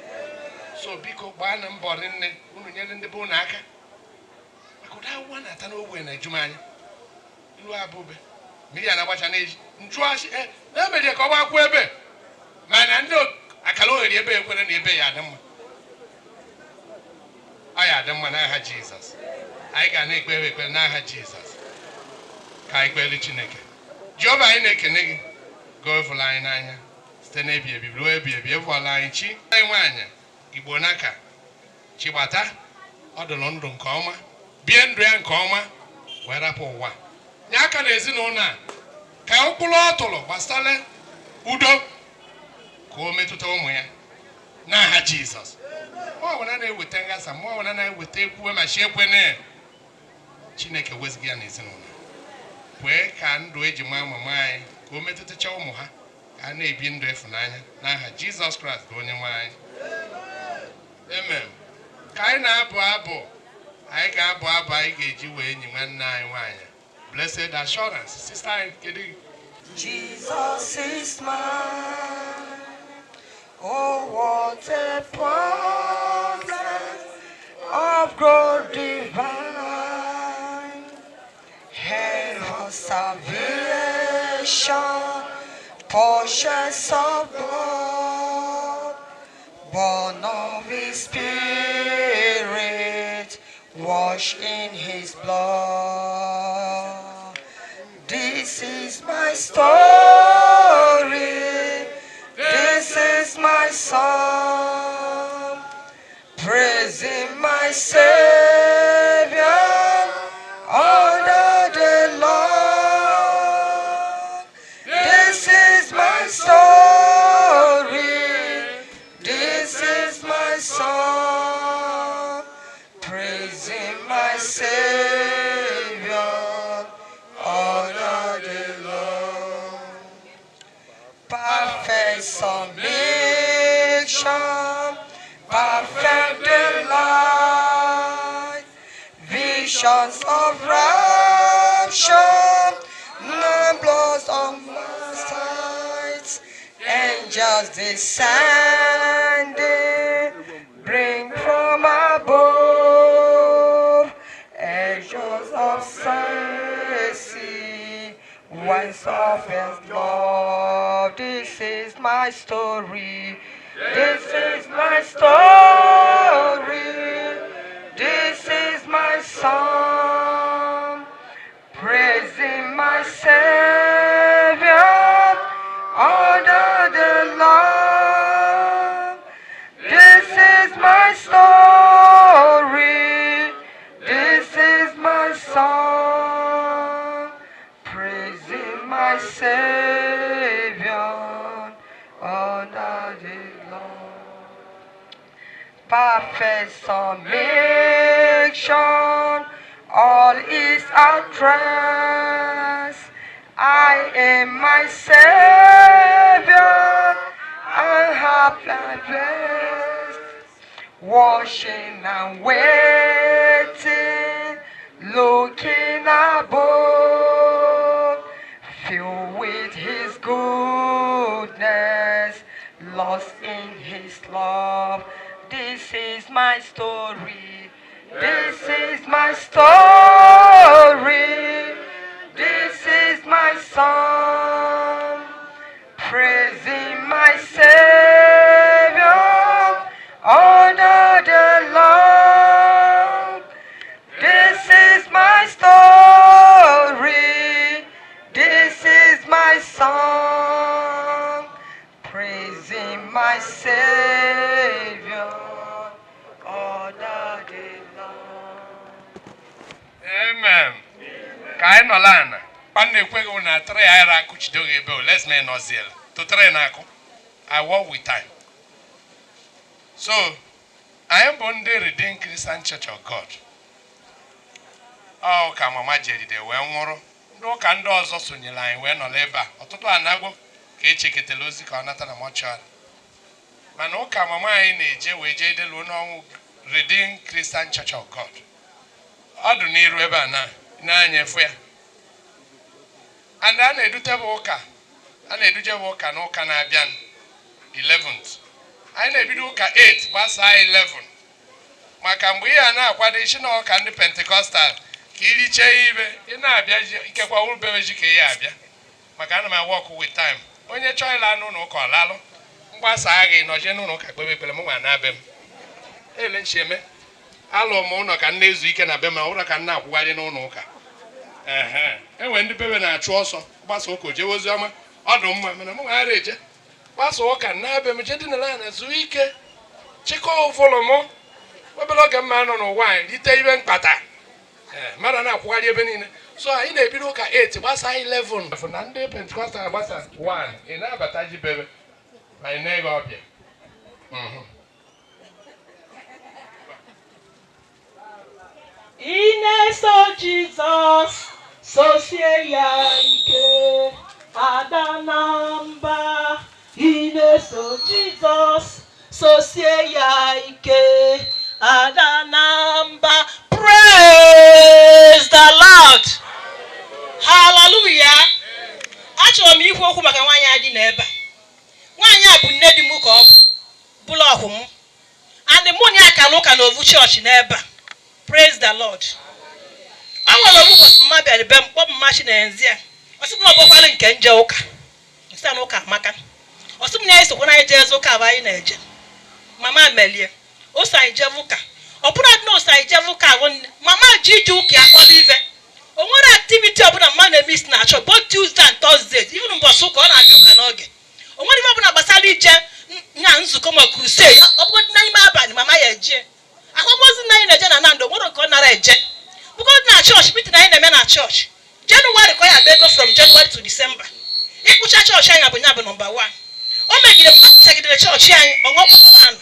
So biko gbaa na mbọ rinne unu nyere ndị be unu aka maka ụdị ahụhụ a na-ata n'ogbe na-eju m anya. Ilu abụbe mmiri a na-agbacha n'eji njụasị na-emerie ka ọ gbakwuo ebe mana ndị akara oghere ebe ekwere na ebe ya adị mma, ọ ya adị mma n'aha Jizọs. Anyị ga na-ekpere ekpere n'aha Jizọs ka anyị kpere Chineke. Jehova, anyị na-ekene gị gọvụla anyị n'anya site n'ebi ebi ruo ebi ebi. Evụọla anyị chi anyị nwaanyị Igbo n'aka Chigbata, ọ dụrụ ndụ nke ọma, bie ndụ ya nke ọma wee rapụ ụwa nye aka na ezinụlọ a ka ụkpụrụ ọ tụrụ gbasara udo ka o metụta ụmụ ya n'aha Jizọs. Mmụọ ọbụla na-eweta nghasa, mmụọ ọbụla na-eweta ekwuwe ma chi ekwene, Chineke wezụga ya n'ezinụlọ. Kwee ka ndụ eji maa mama anyị ka o metụtacha ụmụ ha ka a na-ebi ndụ ịfụnanya n'aha Jizọs Kraịst bụ onye nwe anyị. Amen. Ka anyị na-abụ abụ, anyị ga-abụ abụ anyị ga-eji wee nyi nwanne anyị nwaanyị Blessed Assurance. Sister anyị, kedu? Jesus is mine. Oh, what a promise of glory divine. Heir of salvation, purchase of God, born of His Spirit, washed in His blood. This is my story. This is my song, Praising my Savior all the day long. This is my story. This is my song. Praising my Savior all the day long. Perfect submission, perfect delight, visions of rapture, none blows on my sight, angels descending, bring from above, angels of mercy, once of his love. This is my story. This is my story. This is my song. Praising my Savior all the day long. This is my story. This is my song. Praising my Savior all the day long. Perfect submission, all is at rest. I am my Savior, I have blessed. Watching and waiting, looking above, filled with His goodness, lost in His love. This is my story. This is my story. This is my song. Praising my Savior all the day long. This is my story. This is my song. Praising my Savior all the day long. Amen. Ka anyị nọla ana kpa na-ekweghị na 3 anyị akụchido gị ebe o let's me nọziel to 3 na-akụ. I work with time. So anyị bụ ndị Redeemed Christian Church of God. Ọ ka mama jeride wee nwụrụ, ndị ụka ndị ọzọ sonyere anyị wee nọrọ ebe a. Ọtụtụ anagbo ka echeketara ozi ka ọ nata na mortuary, mana ụka mama anyị na-eje wee jee deluo n'ọnwụ, Redeemed Christian Church of God. Ọ dị n'iru ebe a na n'anya efu ya. And a na-edute bụ ụka a na-eduje bụ ụka na ụka na-abịa 11th. Anyị na-ebido ụka 8 gbasaa 11, maka mgbe ihe a na-akwado isi na ụka ndị Pentecostal ka irichee ibe ị na-abịa ikekwa ubebeji ka ihe abịa, maka ana m work with time. Onye chọọ ịla n'ụlọ ụka, ọ lalụ mgbasa gị nọjie n'ụlọ ụka kpebe ekpere. M nwa na be m ele nchi eme alụ m ụlọ ka m na-ezu ike na be m, ọ bụrụ ka m na-akwụgharị n'ụlọ ụka. Ehe, enwere ndị bebe na-achụ ọsọ gbasa ụka jewe ozi ọma, ọ dị mma, mana m ghara eje gbasa ụka na be m, jee dinara na zuo ike, chịkọọ ụfụlụ m. Obere oge mma nọ n'ụwa anyị rite ibe mkpata. Ee, mmadụ na-akwụgharị ebe niile. So anyị na-ebido ụka 8 gbasa 11, na ndị Pentecostal gbasa 1. Ị na-abata ji bebe ma ị na-eghe ọbịa. Ị na-eso Jizọs, sosie ya ike, ada na mba. Ị na-eso Jizọs, sosie ya ike, ada na mba. Praise the Lord, hallelujah. Achọrọ m ikwu okwu maka nwaanyị a dị n'ebe a. Nwaanyị a bụ nne di m ka ọ bụ bụlụ ọhụ m, and mụ na ya ka n'ụka n'ovu chọọchị n'ebe a. Praise the Lord. Ọ nwere ofu ụbọchị mma bịara be m, kpọọ mma Chinenze ya. Ọ sị m na ọ bụkwara nke nje ụka nsị na ụka amaka. Ọ sị m na esokwa na anyị jee eze ụka abụ anyị na-eje. Mama melie o so anyị jebe ụka. Ọ bụrụ na o so anyị jebe ụka ahụ nne mama ji ije ụka ya kpọrọ ive. O nwere activity ọbụla mma na-eme isi na achọ, both Tuesday and Thursday, even mbọsị ụka ọ na-abịa ụka n'oge. O nwere ife ọbụla gbasara ije nya nzukọ ma crusade, ọ bụgodị n'ime abalị, mama ya ejie. Akwamozu nna anyị na-eje na Nando nwere nke ọ nara eje. Bụkọ na chọọchị meeting anyị na-eme na chọọchị. Jenụwarị ka ọ ya agba ego from January to December. Ịkpụcha chọọchị anyị bụ ya bụ number 1. O megide mgbe kpụchagidere chọọchị anyị, ọ ṅụọkpụkpụrụ anụ.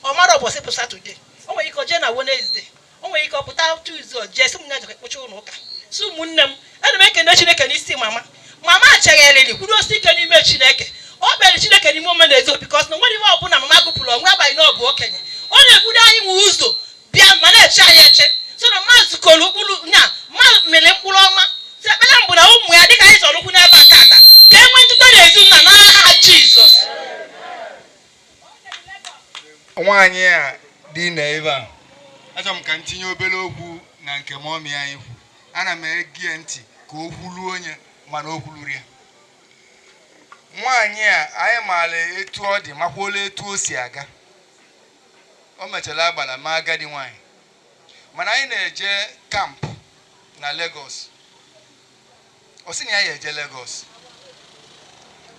Ọ mara ụbọchị bụ Saturday. O nwere ike o jee na Wednesday. O nwere ike ọ pụta Tuesday o jee sị m na ejekwa kpụcha ụlọ ụka. Sị ụmụnne m, ana m ekene Chineke n'isi mama. Mama chegharịrị kwudosi ike n'ime Chineke. O kpere Chineke n'ime ome na ezo because na nwere ihe ọbụla mama gụpụrụ onwe agbaghị na ọ bụ okenye. Ọ na-ekwudo anyị nwe ụzọ bịa ma na-eche anyị eche. So na mma zukọrọ ụkpụrụ nya mma mịrị mkpụrụ ọma. Si ekpere m bụ na ụmụ ya dịka anyị zọrọ ụkwụ n'ebe a tata ka e nwee ntụte n'ezinụlọ n'aha Jizọs. Nwaanyị a dị n'ebe a, achọrọ m ka m tinye obere okwu na nke mọmị anyị kwu. Ana m ege ntị ka o kwuluo onye mana o kwuluru ya. Nwaanyị a anyị maara etu ọ dị makwuola etu o si aga. O mechara agbala ma agadi nwaanyị. Mana anyị na-eje kampụ na Lagos. Ọ sị na ya eje Lagos.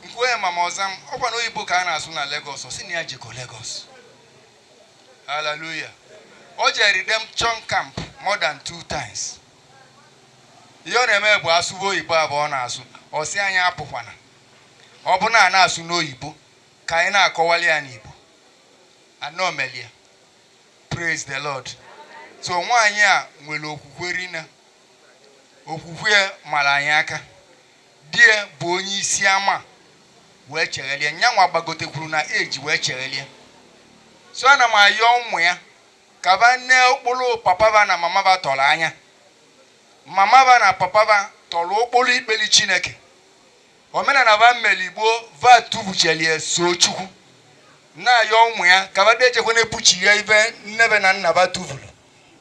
Nkwuo ya mama ọza m, ọkwa na oyibo ka a na-asụ na Lagos, ọ sị na ya jekọ Lagos. Hallelujah. O jere redemption camp more than 2 times. Ihe ọ na-eme bụ asụba oyibo abụọ ọ na-asụ, ọ sị anyị apụkwana. Ọ bụ na a na-asụ n'oyibo ka anyị na-akọwali ya n'Igbo. Anọ melie. Praise the Lord. So nwaanyị a nwere okwukwe rinne. Okwukwe mara anyị aka. Di ya bụ onye isi ama wee cheghelie. Nyanwa gbagotekwuru na eji wee cheghelie. So ana m ayọ ụmụ ya ka ba nne ụkpụrụ papa ba na mama ba tọrọ anya. Mama ba na papa ba tọrọ ụkpụrụ ikpeli Chineke. Omenala ba mmeli gboo va tubuchelie so Chukwu. Na-ayọ ụmụ ya ka ba dejekwa na-ebuchi ya ibe nnebe na nna ba tuvulu.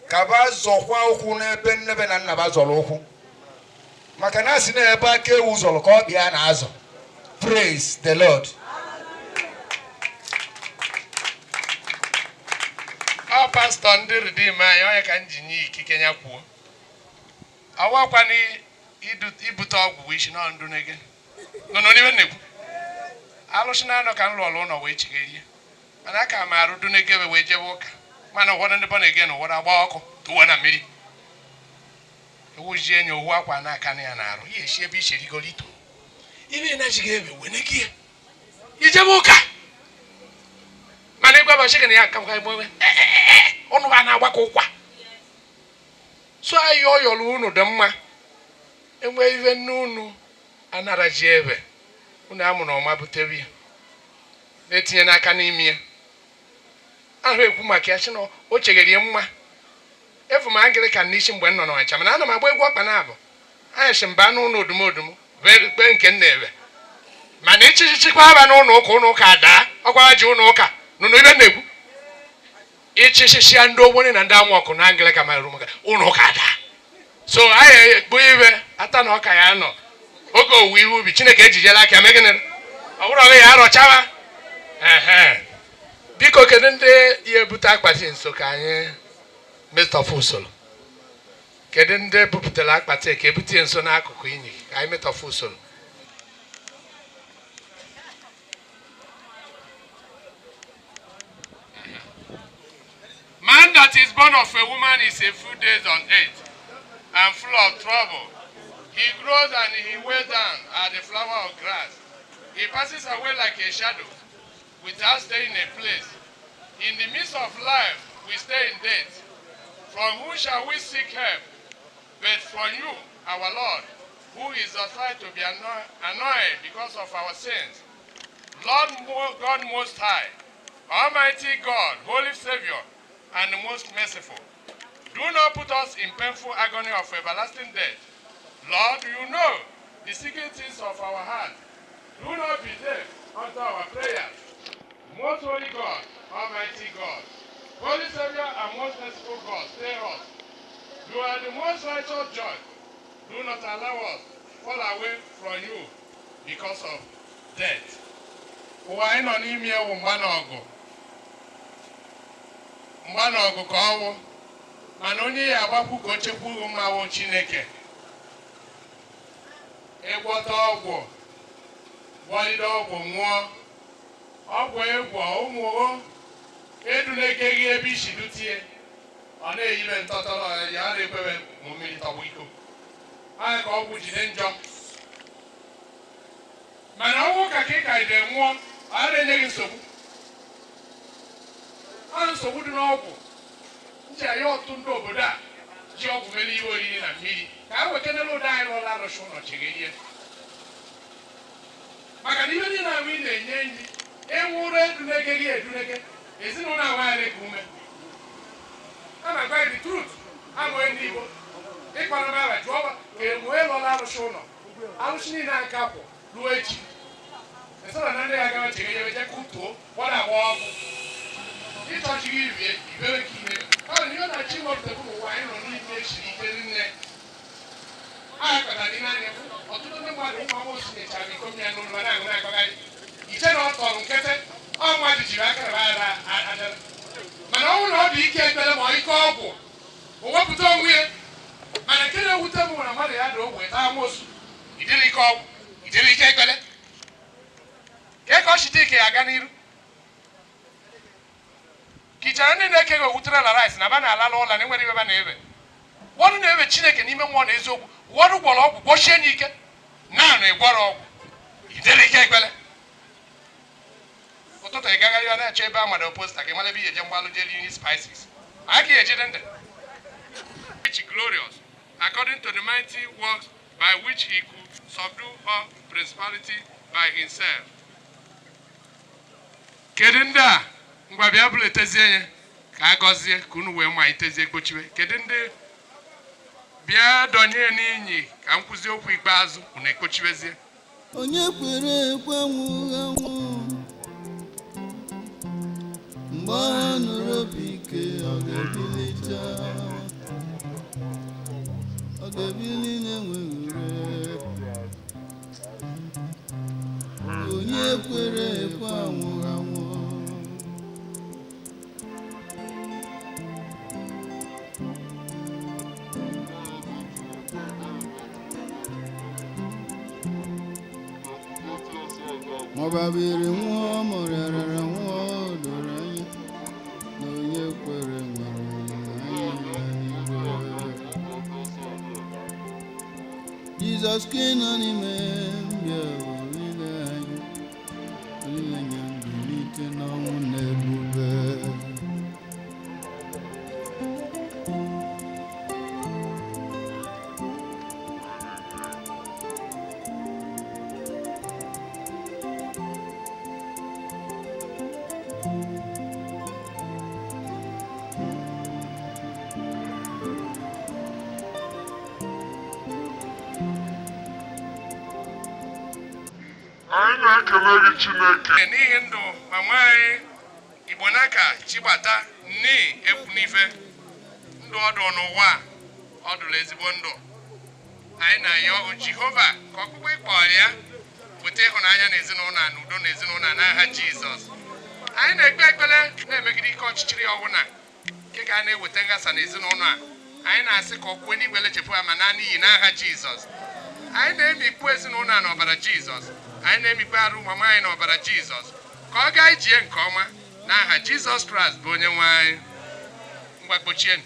Ka ba zọkwa ụkwụ n'ebe nnebe na nna ba zọrọ ụkwụ. Maka na asị na ebe aka ewu zọrọ ka ọ bịa na-azọ. Praise the Lord. Ọ pastọ ndị Redeem anyị onye ka m ji nye ikike ya kwuo. Awakwana ibute ọgwụ isi nọ ndụ n'ege. Nọ n'ime na-ekwu. Alụsị na-anọ ka m lụọlụ ụlọ wee chigherie. Mana aka m arụ dunegebe wee jebe ụka. Mana ụfọdụ ndị born again ụfọdụ agba ọkụ tụwa na mmiri. Ewuzie enyi owu akwa na-aka na ya na-arụ. Ya esi ebe isi erigoro ito. Ibe na-ejighị ebe wee negie. Ijebe ụka. Mana ịgwa ụbọchị gị na ya nka nka egbe ọnụ ha na-agbakọ ụkwa. So anyị ọyọrọ unu dị mma. Enwe ife nne unu anara ji ebe. Unu amụrụ ọma butere ya. Na-etinye n'aka n'ime ya. Ahụ ekwu maka ya sị na o cheghere ya mma. Efu m Anglican n'isi mgbe m nọ n'Ọnịcha mana ana m agba egwu ọkpa na abụ. Anyị si mba n'ụlọ odumodum kpee nke m na-ebe. Mana ịchịchịchịkwa aba n'ụlọ ụka ụlọ ụka daa ọkwara ji ụlọ ụka nọ n'ibe na-ekwu. Ịchịchịchịa ndị ogboni na ndị amụọkụ na Anglican mara maka ụlọ ụka daa. So anyị ekpu ibe ata na ọka ya nọ oge owuwe ihe ubi Chineke ejijela aka mee gịnị? Ọ bụrụ ọrụ ya arọchawa. Ehe. Biko kedu ndị ya ebute akpati nso ka anyị metọfụ usoro? Kedu ndị bupụtara akpati ka ebute ya nso n'akụkụ inyi ka anyị metọfụ usoro? Man that is born of a woman is a few days on earth and full of trouble. He grows and he weighs down at the flower of grass. He passes away like a shadow without staying in a place. In the midst of life, we stay in death. From whom shall we seek help? But from you, our Lord, who is authorized to be annoyed because of our sins. Lord God Most High, Almighty God, Holy Savior, and most merciful, do not put us in painful agony of everlasting death. Lord, you know the secret things of our heart. Do not be deaf unto our prayers. Most holy God, Almighty God, Holy Savior and most merciful God, spare us. You are the most righteous judge. Do not allow us fall away from you because of death. Ụwa anyị nọ n'ime ewu mgba na ọgụ. Mgba na ọgụ ka ọnwụ. Mana onye ya agbakwu ka o chekwa ugwu mmanwụ Chineke. Ịgwọta ọgwụ, gwọlide ọgwụ nwụọ. Ọgwụ ịgwọ ụmụ o edunekeghị ebe isi dutie. Ọ na-eyibe ntọtọrọ ya, ọ na-ekwebe ma mmiri tọgbọ iko. Anya ka ọgwụ jide njọ. Mana ọnwụ ka ka ị ka ide nwụọ, ọ na-enye gị nsogbu. Ọ nsogbu dị n'ọgwụ. Nche ya ọtụtụ ndị obodo a ji ọgwụ mere ihe oriri na mmiri ka a wekenere ụda anyị rụọla arụsị ụlọ chege ihe. Maka na ihe niile ahụ ị na-enye enyi, enwe ụra edunege gị edunege, ezinụlọ ahụ anyị ka ume. A na-agwa gị the truth, abụghị ndị Igbo. Ịkpara m aha jụọ ka enwee lụọla arụsị ụlọ. Arụsị niile aka kwụ ruo echi. Esoro na ndị ya gawa chege ihe je kutuo, gbọdọ agba ọkụ. Ịchọchi gị rie, ibere ka ihe. Ọ bụ ihe na-achọ iwepụta bụ ụwa anyị nọ n'ime siri ike nne. A kọtara dị n'anya ọtụtụ ndị mmadụ ụmụ amosu nyechara iko mmiri n'ụlọ ma na-aṅụ na-akọgharị. Iche na ọ tọrọ nkịtị, ọ mmadụ jiri aka na ara ajara. Mana ọ bụrụ na ọ bụ ike ekpere ma ọ ike ọgwụ, o wepụta onwe ya. Mana nke na-ewute m na mmadụ ya dị ogwe taa amosu, ijiri ike ọgwụ, ijiri ike ekpere. Ka ka ọ chite ike ya aga n'iru. Ka ndị na-ekeghị owutere la rice na ba na-alala ụlọ na enwere ibe ba na-ewe. Ụfọdụ na-ewe Chineke n'ime mmụọ na eziokwu, ụfọdụ gwọrọ ọgwụ gwọchie ya ike, naanị ịgwọrọ ọgwụ, ijere ike ekpere. Ụtụtụ ị gagharị ya na-achọ ebe a mmadụ posta ka ị mara ebe ị eje mgbalụ jee iri spices. A ka ejide ndị. Which glorious, according to the mighty works by which he could subdue all principality by himself. Kedu ndị a ngwa bịa bụrụ etezie ya ka a gọzie ka unu wee malitezie gbochiwe. Kedu ndị bịa dọnye n'inyi ka nkwụzi okwu ikpeazụ unu ekpochiwezie. Onye kwere ekwe anwụghị anwụ, mgbe ọ nụrụ obi ike ọ ga-ebilite, ọ ga-ebili na-enweghị ure. Onye kwere ekwe anwụghị anwụ. Maọbabiri nwụọ ma ọ rịarara nwụọ, o doro anya na onye kwere nwere olileanya n'igwe. Jizọs ka ị nọ n'ime mbịa olileanya, olileanya mbilite n'ọnwụ na ebube. Anyị na-ekele gị Chineke n'ihi ndụ mama anyị Igbo n'aka Chigbata nni ekwu n'ife ndụ ọdụ n'ụwa ọ dụrụ ezigbo ndụ. Anyị na-ayọ Jehova ka ọkpụkpọ ịkpọrọ ya weta ịhụnanya na ezinụlọ na udo na ezinụlọ n'aha Jizọs. Anyị na-ekpe ekpere na-emegide ike ọchịchịrị ọbụla nke ga na-eweta nghasa na ezinụlọ a. Anyị na-asị ka ọkụ eluigwe lechepụ ha ma na n'iyi n'aha Jizọs. Anyị na-emikpu ezinụlọ a n'ọbara Jizọs. Anyị na-emikpu arụ mama anyị n'ọbara Jizọs ka ọ gaa ijie nke ọma n'aha Jizọs Kraịst bụ onye nwe anyị. Ngwa kpochienụ.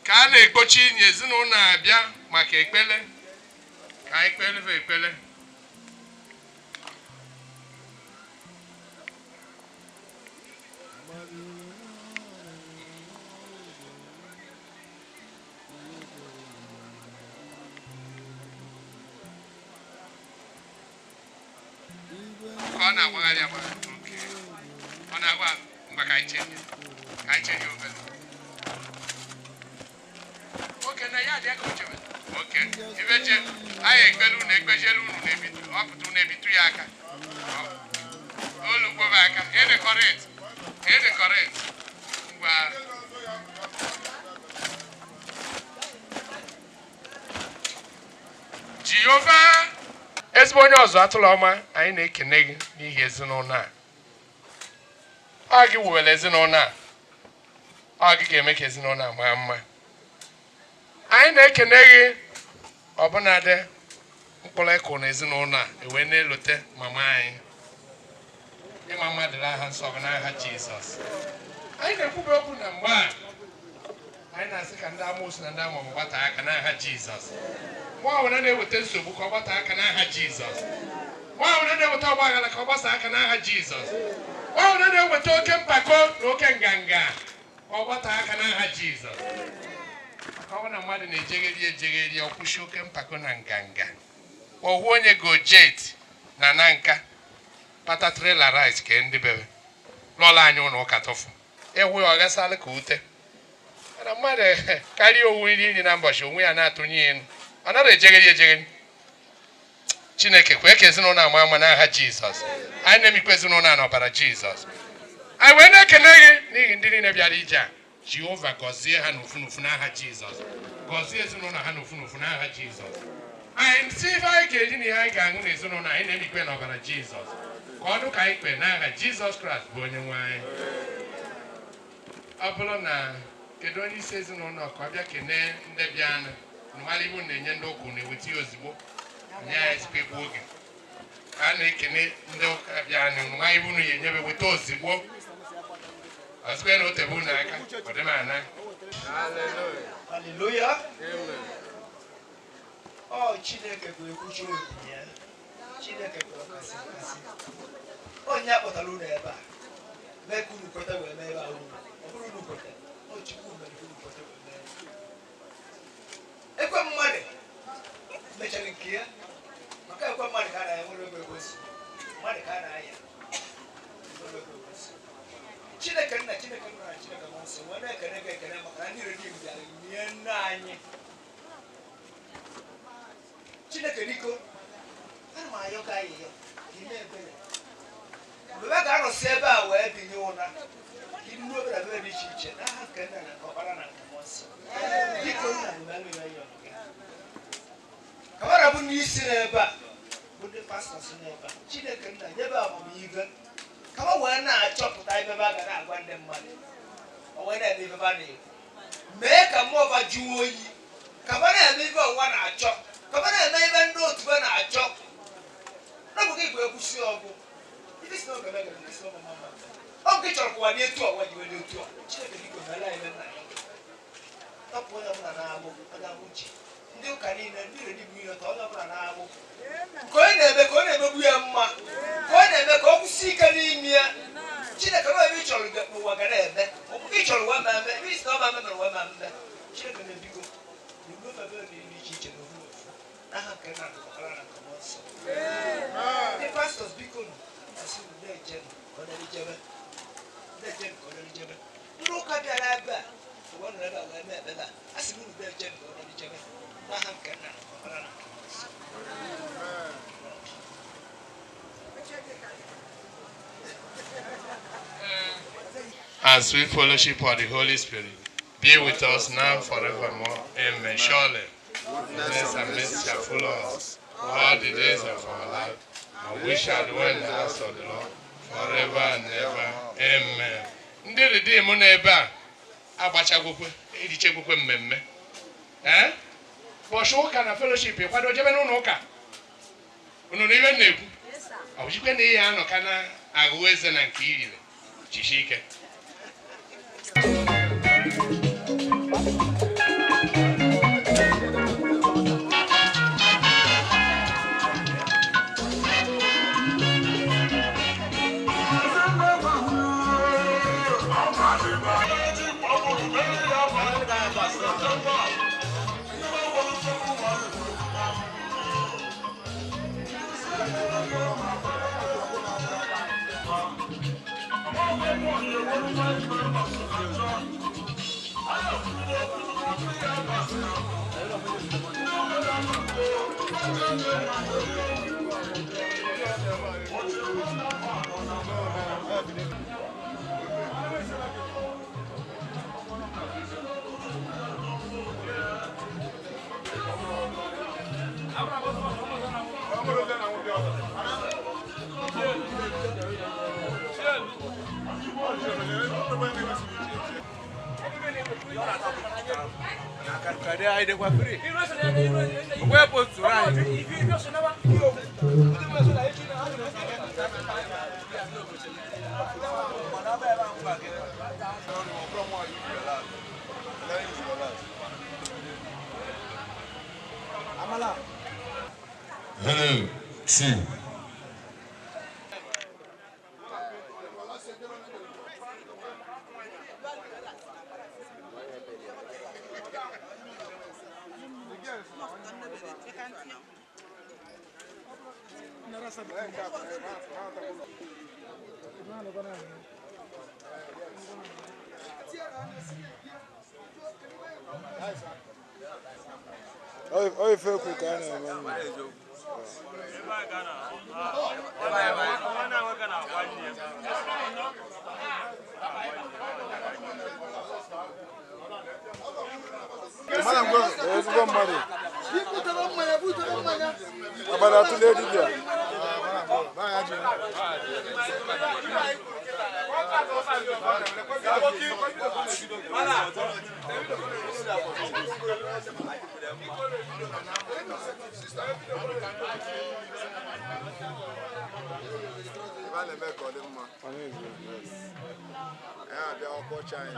Ka a na-ekpochi inyi ezinụlọ abịa maka ekpele, ka anyị kpere ekpele. Ka ọ na-agbagharị agbagharị, oke ọ na-agba mgbe ka anyị chere ya obere. Oke na ya dị ka o chere. Oke ibeche anyị ekpere unu ekpejere unu na-ebitu ọpụta unu ebitu ya aka. Olu gbobe aka ịdị correct, ịdị correct. Ngwa Jehova ezigbo onye ọzọ atụrụ ọma, anyị na-ekene gị n'ihi ezinụlọ a. Ọ gị wuwere ezinụlọ a, ọ gị ga-eme ka ezinụlọ a maa mma. Anyị na-ekene gị ọbụnadị mkpụrụ ịkụ na ezinụlọ a ewee na-elote mama anyị. Ịma mmadụ n'aha nsọ gị n'aha Jizọs. Anyị na-ekwube okwu na mgbe a anyị na-asị ka ndị amoosu na ndị amụma gbata aka n'aha Jizọs. Mgbe ọbụla na-eweta nsogbu ka ọ gbata aka n'aha Jizọs. Mgbe ọbụla na-eweta ọgba aghara ka ọ gbasa aka n'aha Jizọs. Mgbe ọbụla na-eweta oke mpako na oke nganga ka ọ gbata aka n'aha Jizọs. Maka ọ bụrụ na mmadụ na-ejegheri ejegheri ọ kwụsị oke mpako na nganga. Owu onye gojet na na nka pata trela rice ka ndị bebe lọla anyị ụlọ ụka tọfụ ewu ya ọ ghasala ka ute. Mana mmadụ karịa owu nri nri na mbọchị onwe ya na-atụnye ya elu, ọ nara ejegheri ejegheri. Chineke kwee ka ezinụlọ ama ama n'aha Jizọs. Anyị na-emikwa ezinụlọ a n'ọbara Jizọs. Anyị wee na-ekene gị n'ihi ndị niile bịara ije a. Jehova gọzie ha n'ofu n'ofu n'aha Jizọs. Gọzie ezinụlọ ha n'ofu n'ofu n'aha Jizọs. Anyị si ife anyị ga-eri na ihe anyị ga-aṅụ n'ezinụlọ anyị na-emikpe n'ọbara Jizọs. Ka ọ dụ ka anyị kpee n'aha Jizọs Kraịst bụ onye nwe anyị. Ọ bụrụ na kedu onye isi ezinụlọ ka ọ bịa kenee ndị bịanụ mara iwu na-enye ndị ụka na-eweta ya ozugbo nye ya ezigbo egbu oge a na-ekene ndị ụka bịanụ mara iwu na enyebe weta ozugbo ọzikwe na otebe unu aka ọ dị m ana. Hallelujah. Ọ Chineke bụ ekwuchi okwu ya. Chineke bụ ọkasị akasị. Onye akpọtara unu ebe a mee ka unu kweta wee mee ebe a unu. Ọ bụrụ unu kweta, ọ Chukwu mere ka unu kweta wee mee. Ekwe mmadụ mechara nke ya, maka ekwe mmadụ ka a na-aya nwere ego egosi. Mmadụ ka a na-aya nwere ego egosi. Chineke nna Chineke nna na Chineke mmụọ nsọ wee na-ekene gị ekene maka na ndị redim bịara nye nne anyị. Chineke biko, ana m ayọ ka ayịyọ ka ime ebere. Mgbe a ga-anọsi ebe a wee binye ụra ka iru obere ebere dị iche iche n'aha nke nna na nke ọkpara na nke mmụọ nsọ. Biko nna m mere ya yọrọ gị. Ka mara bụ ndị isi n'ebe a bụ ndị pastọ si n'ebe a. Chineke nna nyebe amamihe ka ha wee na-achọpụta ebe a ga na-agwa ndị mmadụ o wee na-eme ife a na-ekwu. Mee ka mmụọ ba jụọ oyi ka ha na-eme ife ụwa na-achọ, ka ha na-eme ife ndị otu ha na-achọ. N'ọbụ gị bụ ekwusi ọgwụ ife si n'oge mega nke si n'oge mama ọ nke chọrọ ka ụwa dị etu a ụwa ji wee dị etu a. Chineke biko meela anyị nna ya tọpụ onye ọbụla na-agbụ onye agbụ ji ndị ụka niile ndị redim niile ka onye ọbụla na-agbụ ka onye na-eme ka ọ na-emegbu ya mma ka ọ na-eme ka ọ kwụsị ike n'ime ya. Chineke na ebe ị chọrọ ụwa ga na-eme ị chọrọ ụwa ma eme ebe isi na ọma mere ụwa ma mme. Chineke na-ebigo n'ofe dị iche iche n'ofu n'ofu n'aha nke nna nke ọkpara na nke mmụọ nsọ. Ndị pastọs biko nụ asị unu na-eje ka ọ na-ejebe na-eje ka ọ na-ejebe. Ndị ụka bịara ebe a ụwa nọrọ ebe a wee mee ekpere a asị unu na-eje ka ọ na-ejebe n'aha nke nna nke ọkpara na nke mmụọ nsọ. And sweet fellowship of the Holy Spirit be with us now forevermore. Amen. Surely, goodness and mercy shall follow us all the days of our life, and we shall dwell in the house of the Lord forever and ever. Amen. Ndị redeem nọ ebe a agbachagwokwe erichegwokwe mmemme. Ee? Bọchị ụka na fellowship kwado jebe n'ụlọ ụka. Unu na ibe na-ekwu? Ọ bụchikwe na ihe anọ ka na aghụ eze na nke irire. Jisie ike. Hello, two. Ọ ife ekwu ka a na-eme nna. Ezigbo mmadụ. Abalị atụle dibịa. Ebe a na-eme ka ọ dị mma. Anyị abịa ọkọchị anyị.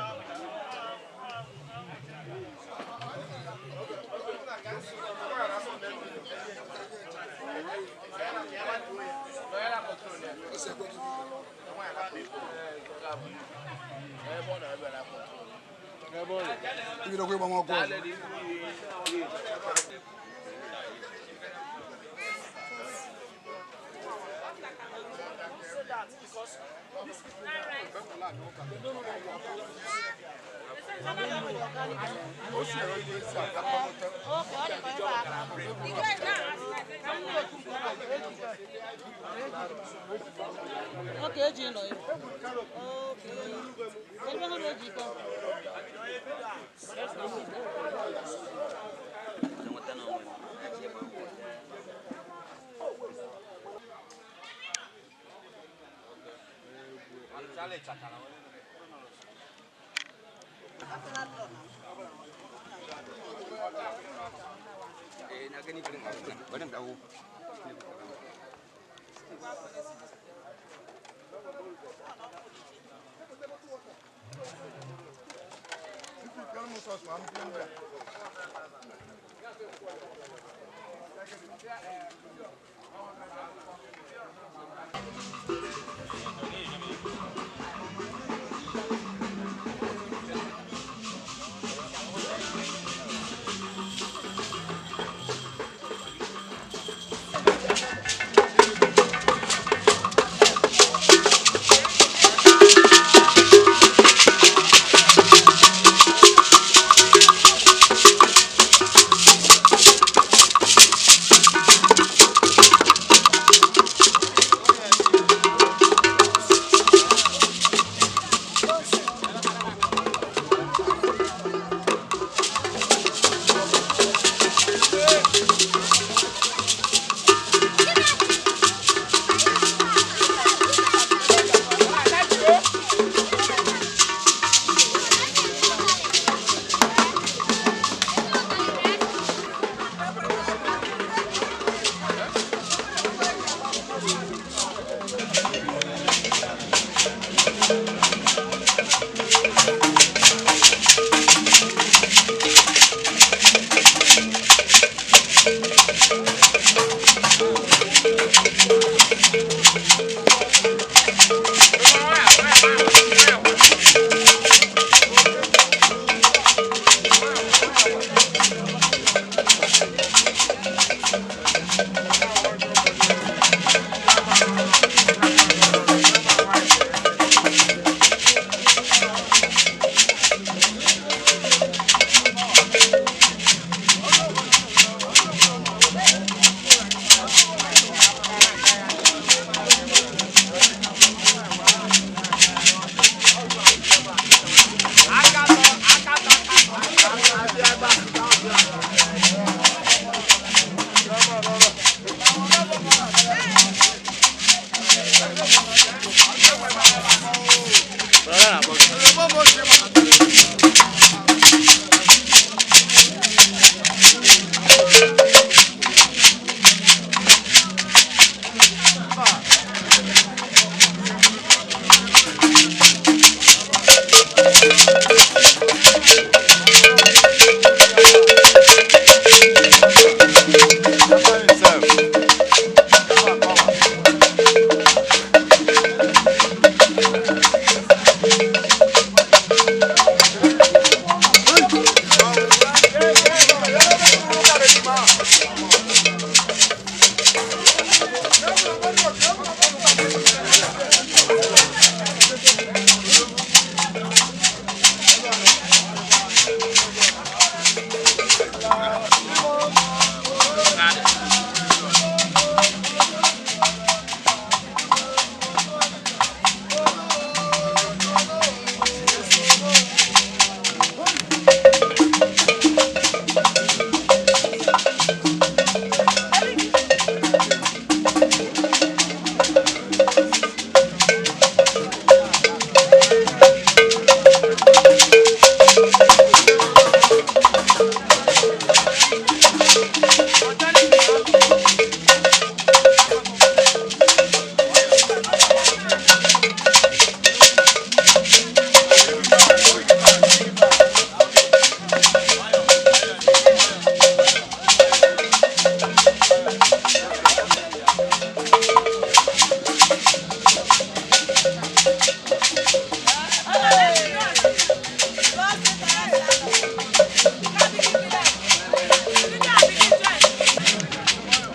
Ibidokwa ịgba m ọkụ ọzọ. Okay, eji nọ ya. Okay. Ebe ha na-eji iko.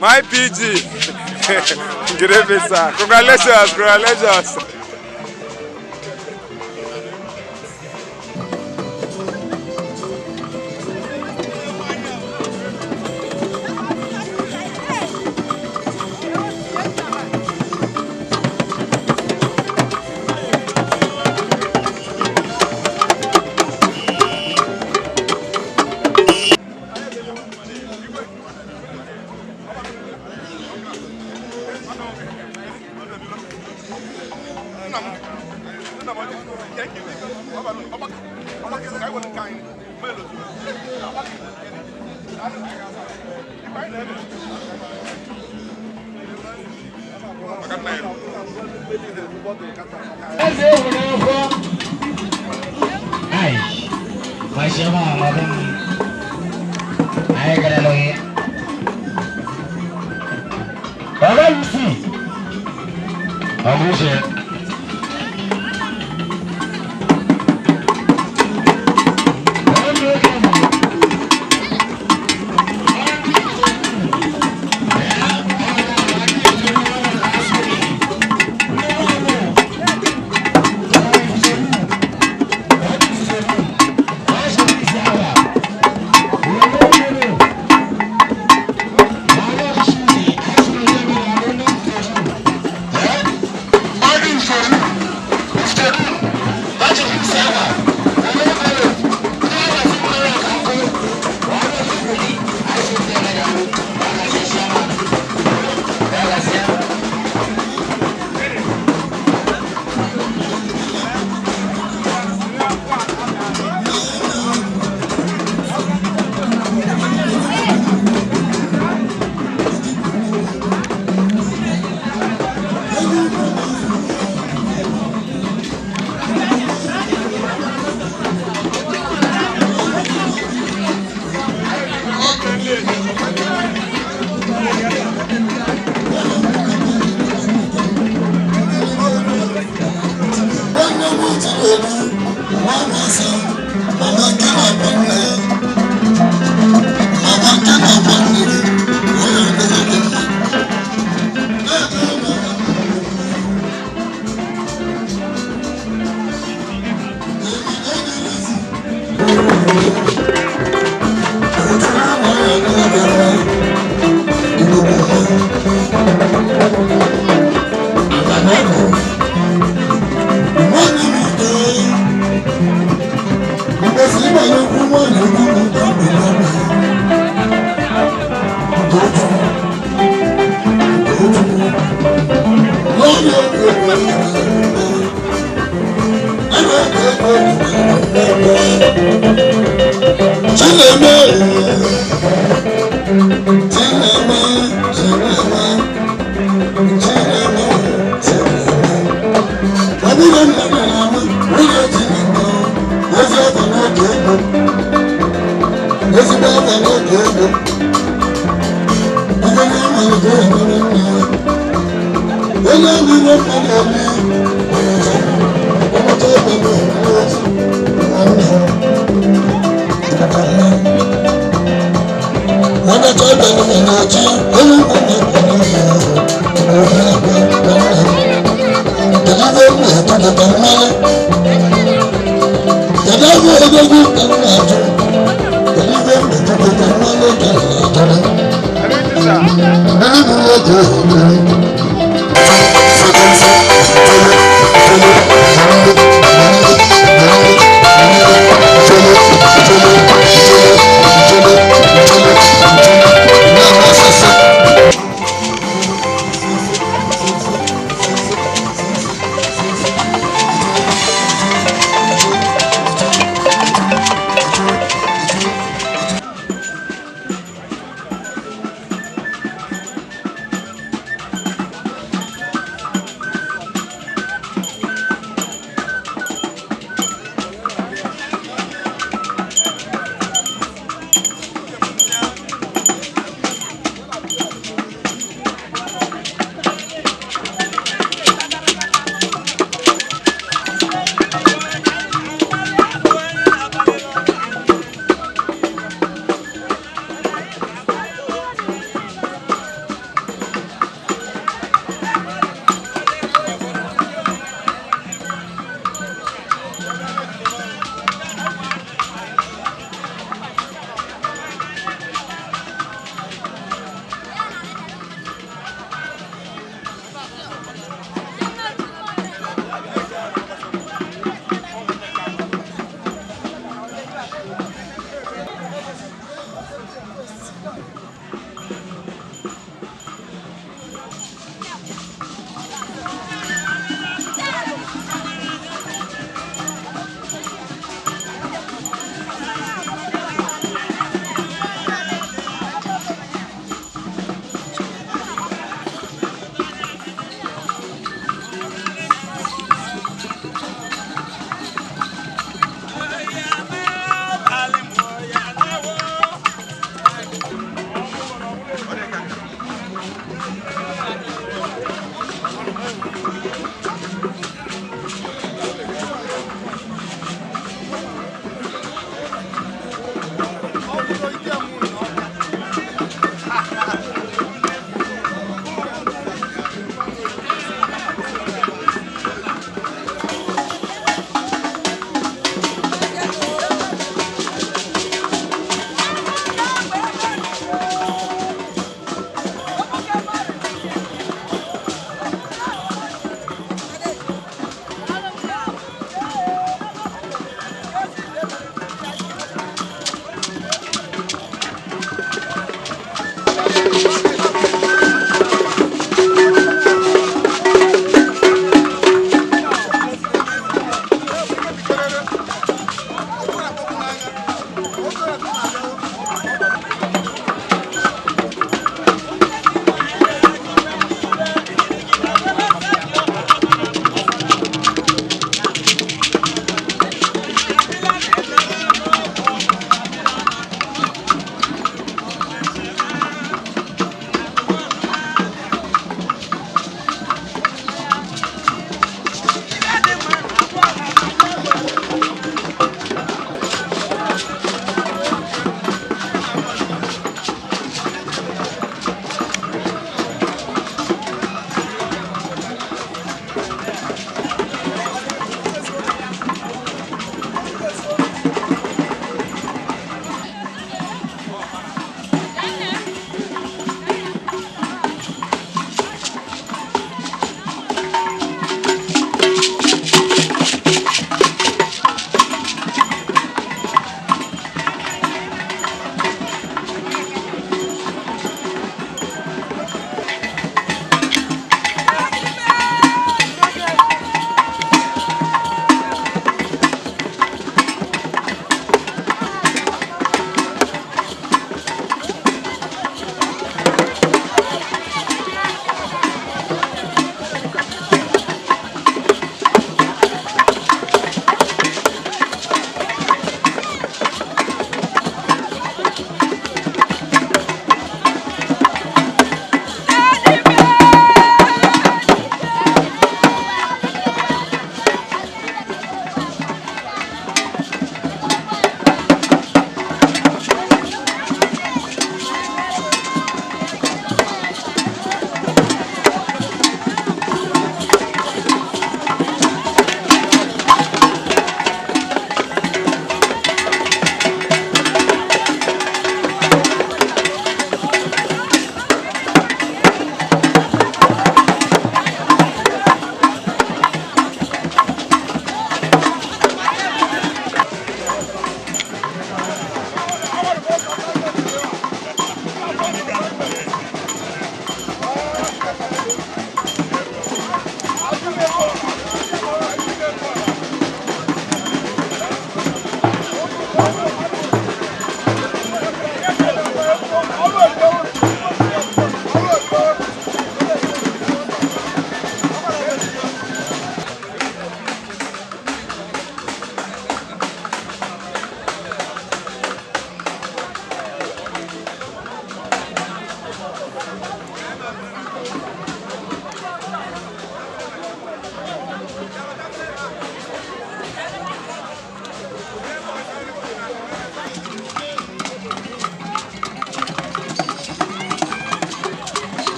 My PG. Good evening, sir. Congratulations, congratulations.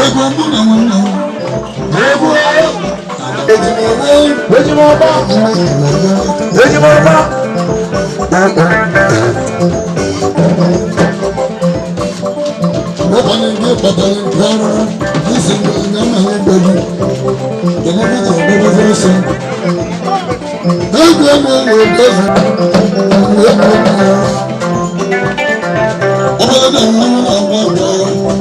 Egwu mụ na nwanne m. Egwu ejimọba. Ejimọba. Ọbànú gbé pàtàkì gbára nísìnyí ní ọmọ yẹn gbẹdú. Ìjọba méjì ọgbẹ́dọ́ fẹ́ sọ. Egwu ọmọ ẹ̀rọ ìdẹ́fù. Egwu ọmọ ọmọdé náà wọ́n náà wọ́n wọ́n.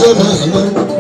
Thank you.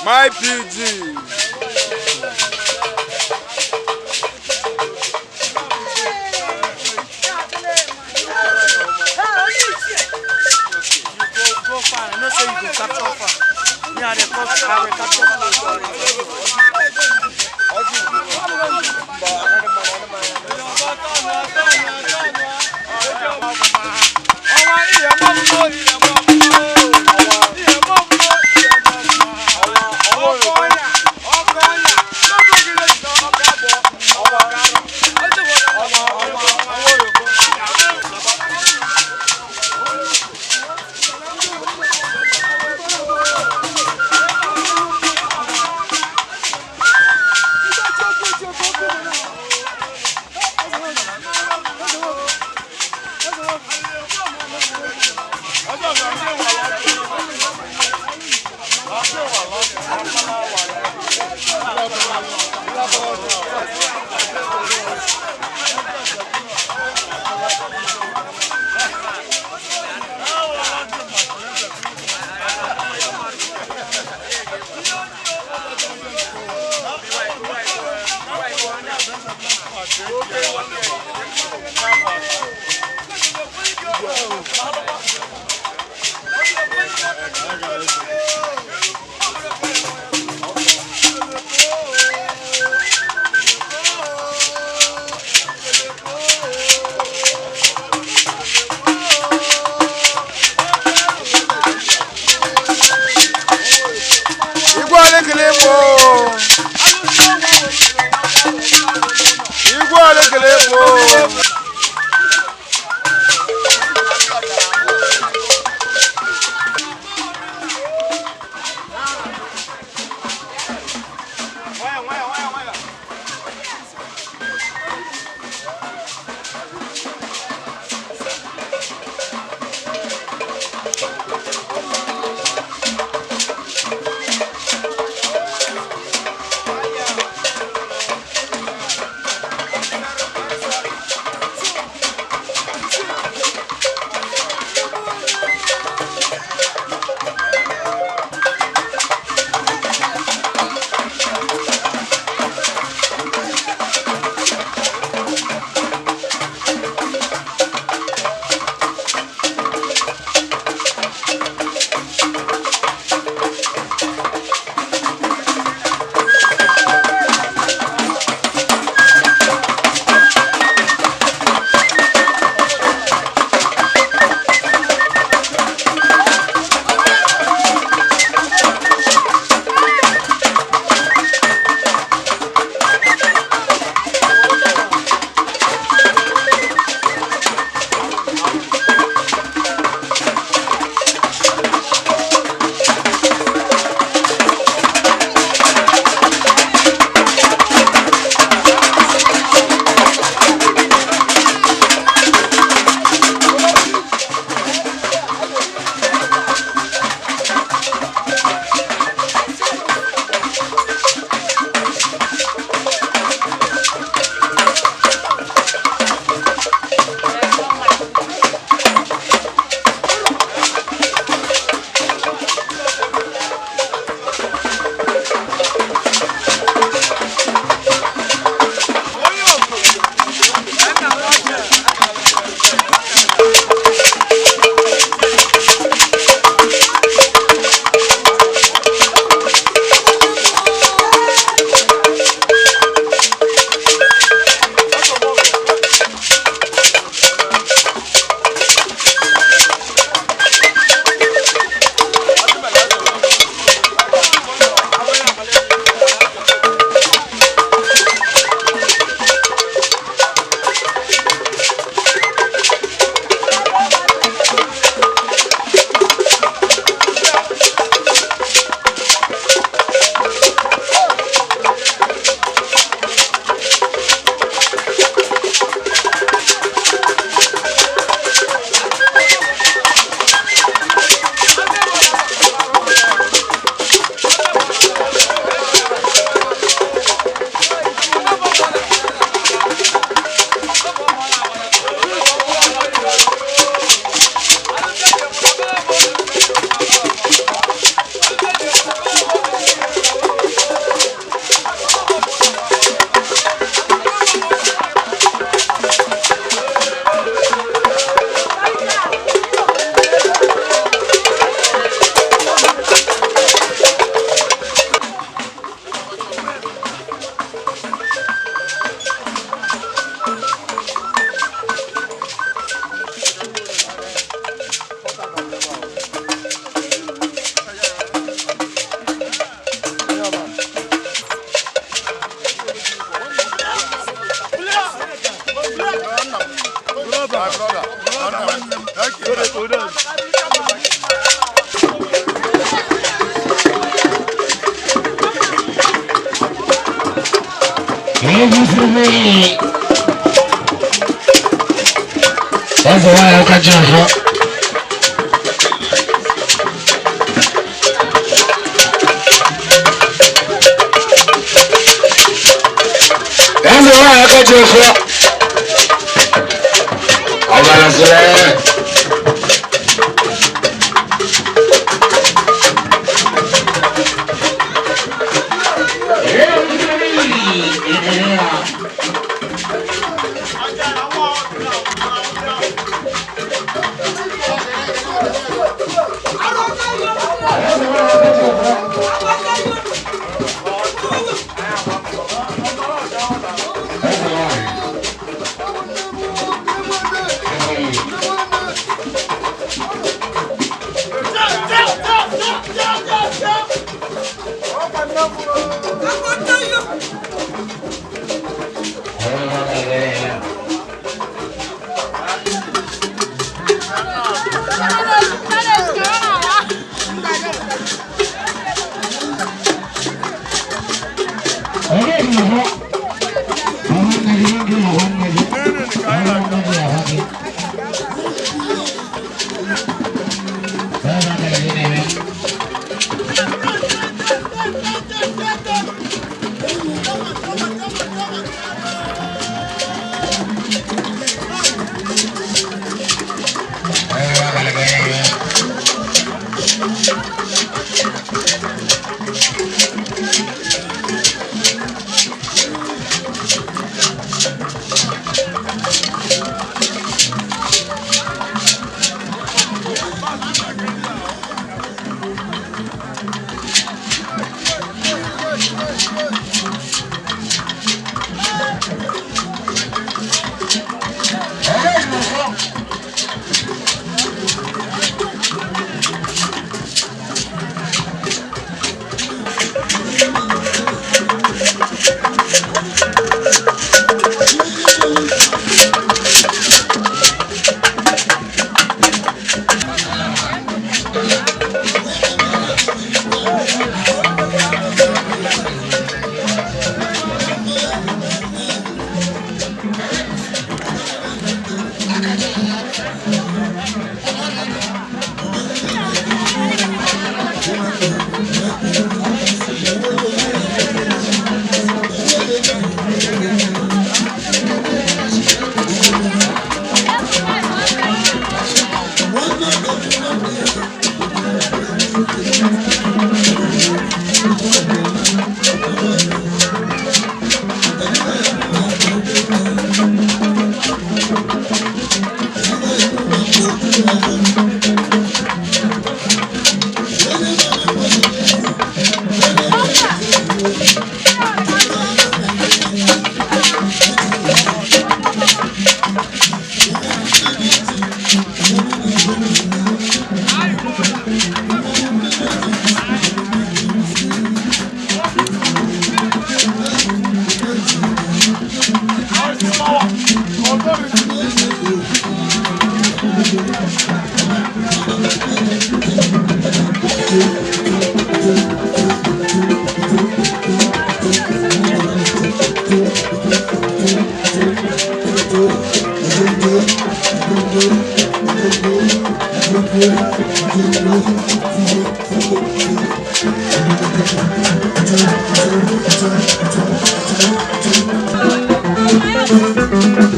My PG. Go far. I know say you go capture far. Me, I dey capture, I dey capture close already. Igwe ole kele mụ? Igwe ole kele mụ? My brother. Thank you. Eze nwanyị aka ji ọzọ. Eze nwanyị aka ji ọzọ. Ọbara sịrị.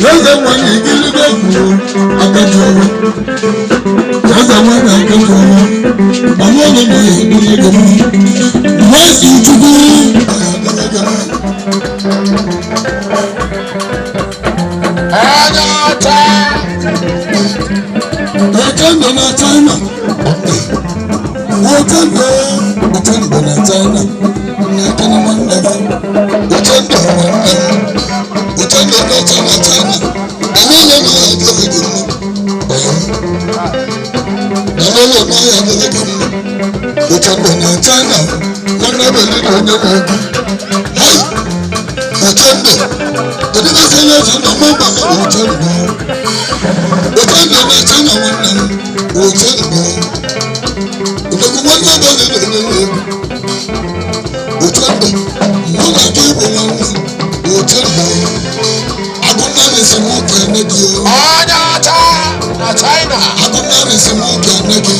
Eze nwanyị igiligo kwuru akaji ọrụ. Eze nwanyị akaji ọrụ. Mama ụlọ na ya edile gị mma. Nwezi Chukwu. Onye ọcha. Ochendo na China. Ochendo. Ochendo na China. Nnekene nwanne gị. Ochendo nwanne m. Ochendo na China China. Mama ụlọ na ya edile gị mma. Mama ụlọ na ya edile gị mma. Ochendo na China. Nwanne beli na onye nwe gị. Hai! Ochendo. Kedu ebe si onye ezi nọ mụ gbara Ochendo? Ochendo na China nwanne m, Ochendo. Odogwu nwanne ọbụla na onye nwe ego. Ochendo, mụ na gị bụ nwanne m, Ochendo. Agụnna na-esi m oke nne gị o. Onye ọcha na China. Agụnna na-esi m oke nne gị.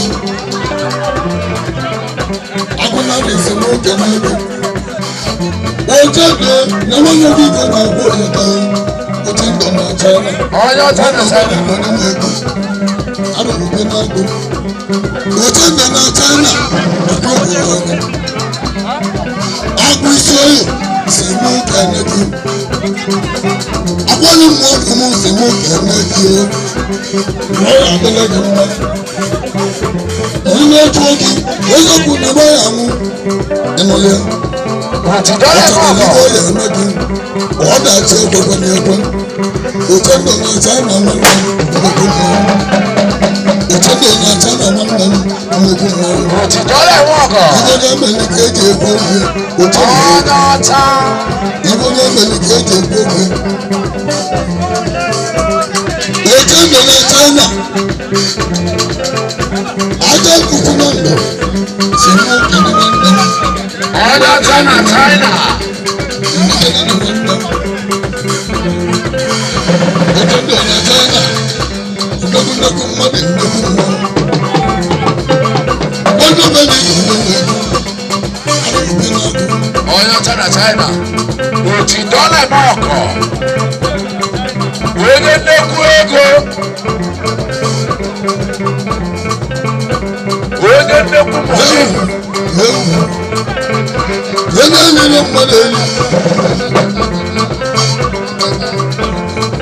Agụnna na-esi m oke nne gị. Ochendo, na nwanne gị ka na-agwụ ya taa. Ochendo na China. Onye ọcha na China. Onye nwe ego. Arụrụ gị n'agụ. Ochendo na China. Agụ bụ agụ isi oyi si mụ kene gị. Akwanye m ọkụ m si mụ kene gị o. Ọ ya adịla gị mma. Onye na-eju gị, eziokwu na ebe ya anwụ. Ịnụlị ya. Ọchọrọ ibe ọ ya eme gị. Ọ dachi ekwekwe na ekwe. Ochendo na China nwanne m nnukwu mmanwụ. Ochendo na China nwanne m nnukwu mmanwụ. Ibe onye mere ka eji ekwu okwu. Ochendo. Onye ọcha. Ibe onye mere ka eji ekwu okwu. Ochendo na China. Aja nkuku na ndụ si mụ kene nwanne m. Onye ọcha na China. Ndị kene nwanne m. Ochendo na China. Nnukwu nnukwu mmadụ nnukwu mmanwụ. Onye ọbụla igbo nwe ego. Arụrụ gị n'agụ. Onye ọcha na China. Oji dọla eme ọkọ. Onye nnekwu ego. Onye nnekwu mọni. Onye nyere mmadụ elu.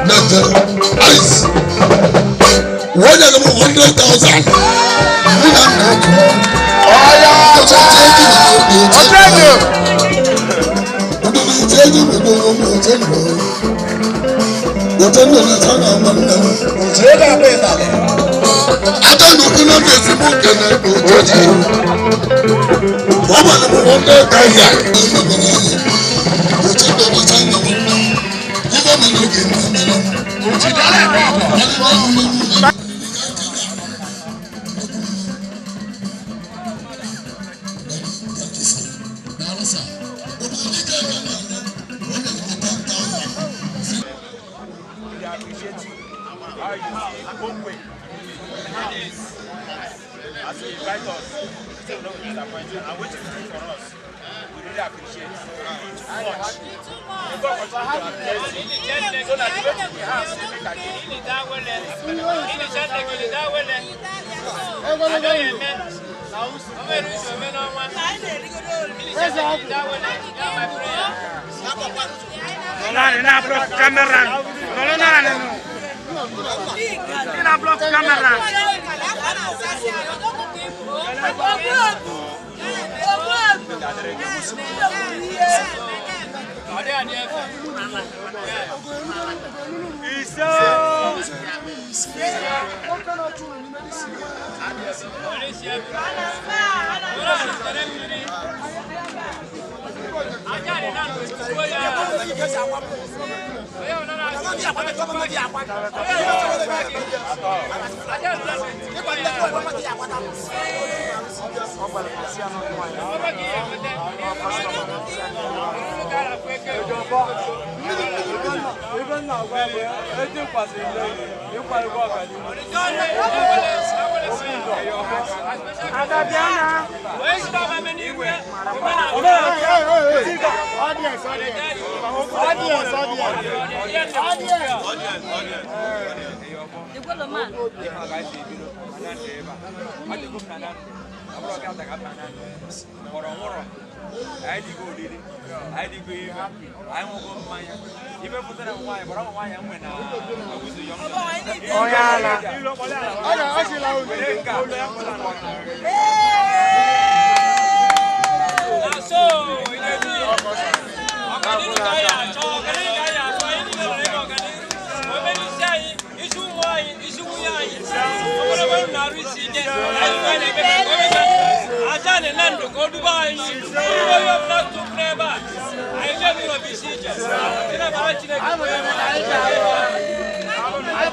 Nete ice. Wọ́n yẹ kí 100,000. Mú na nna otu. Onye ọcha. Ochendo. Ndụdụ iche eji bido ụmụ Ochendo. Ochendo na China nwanne m. Oji ego abụ ịtalị. Aka na ukwu na ndụ esi mụ kene Ochendo. Wọ́n gbàgbé m 100,000. Ochendo na China nwanne m. Ife mere oge nne mere m. Oji dọla eme ọkọ. We appreciate you. How you see Okwe as you invite us, we say we no go disappoint you. And wetin you do for us, we really appreciate too much. May God continue to bless you. So that the wetin we have say make I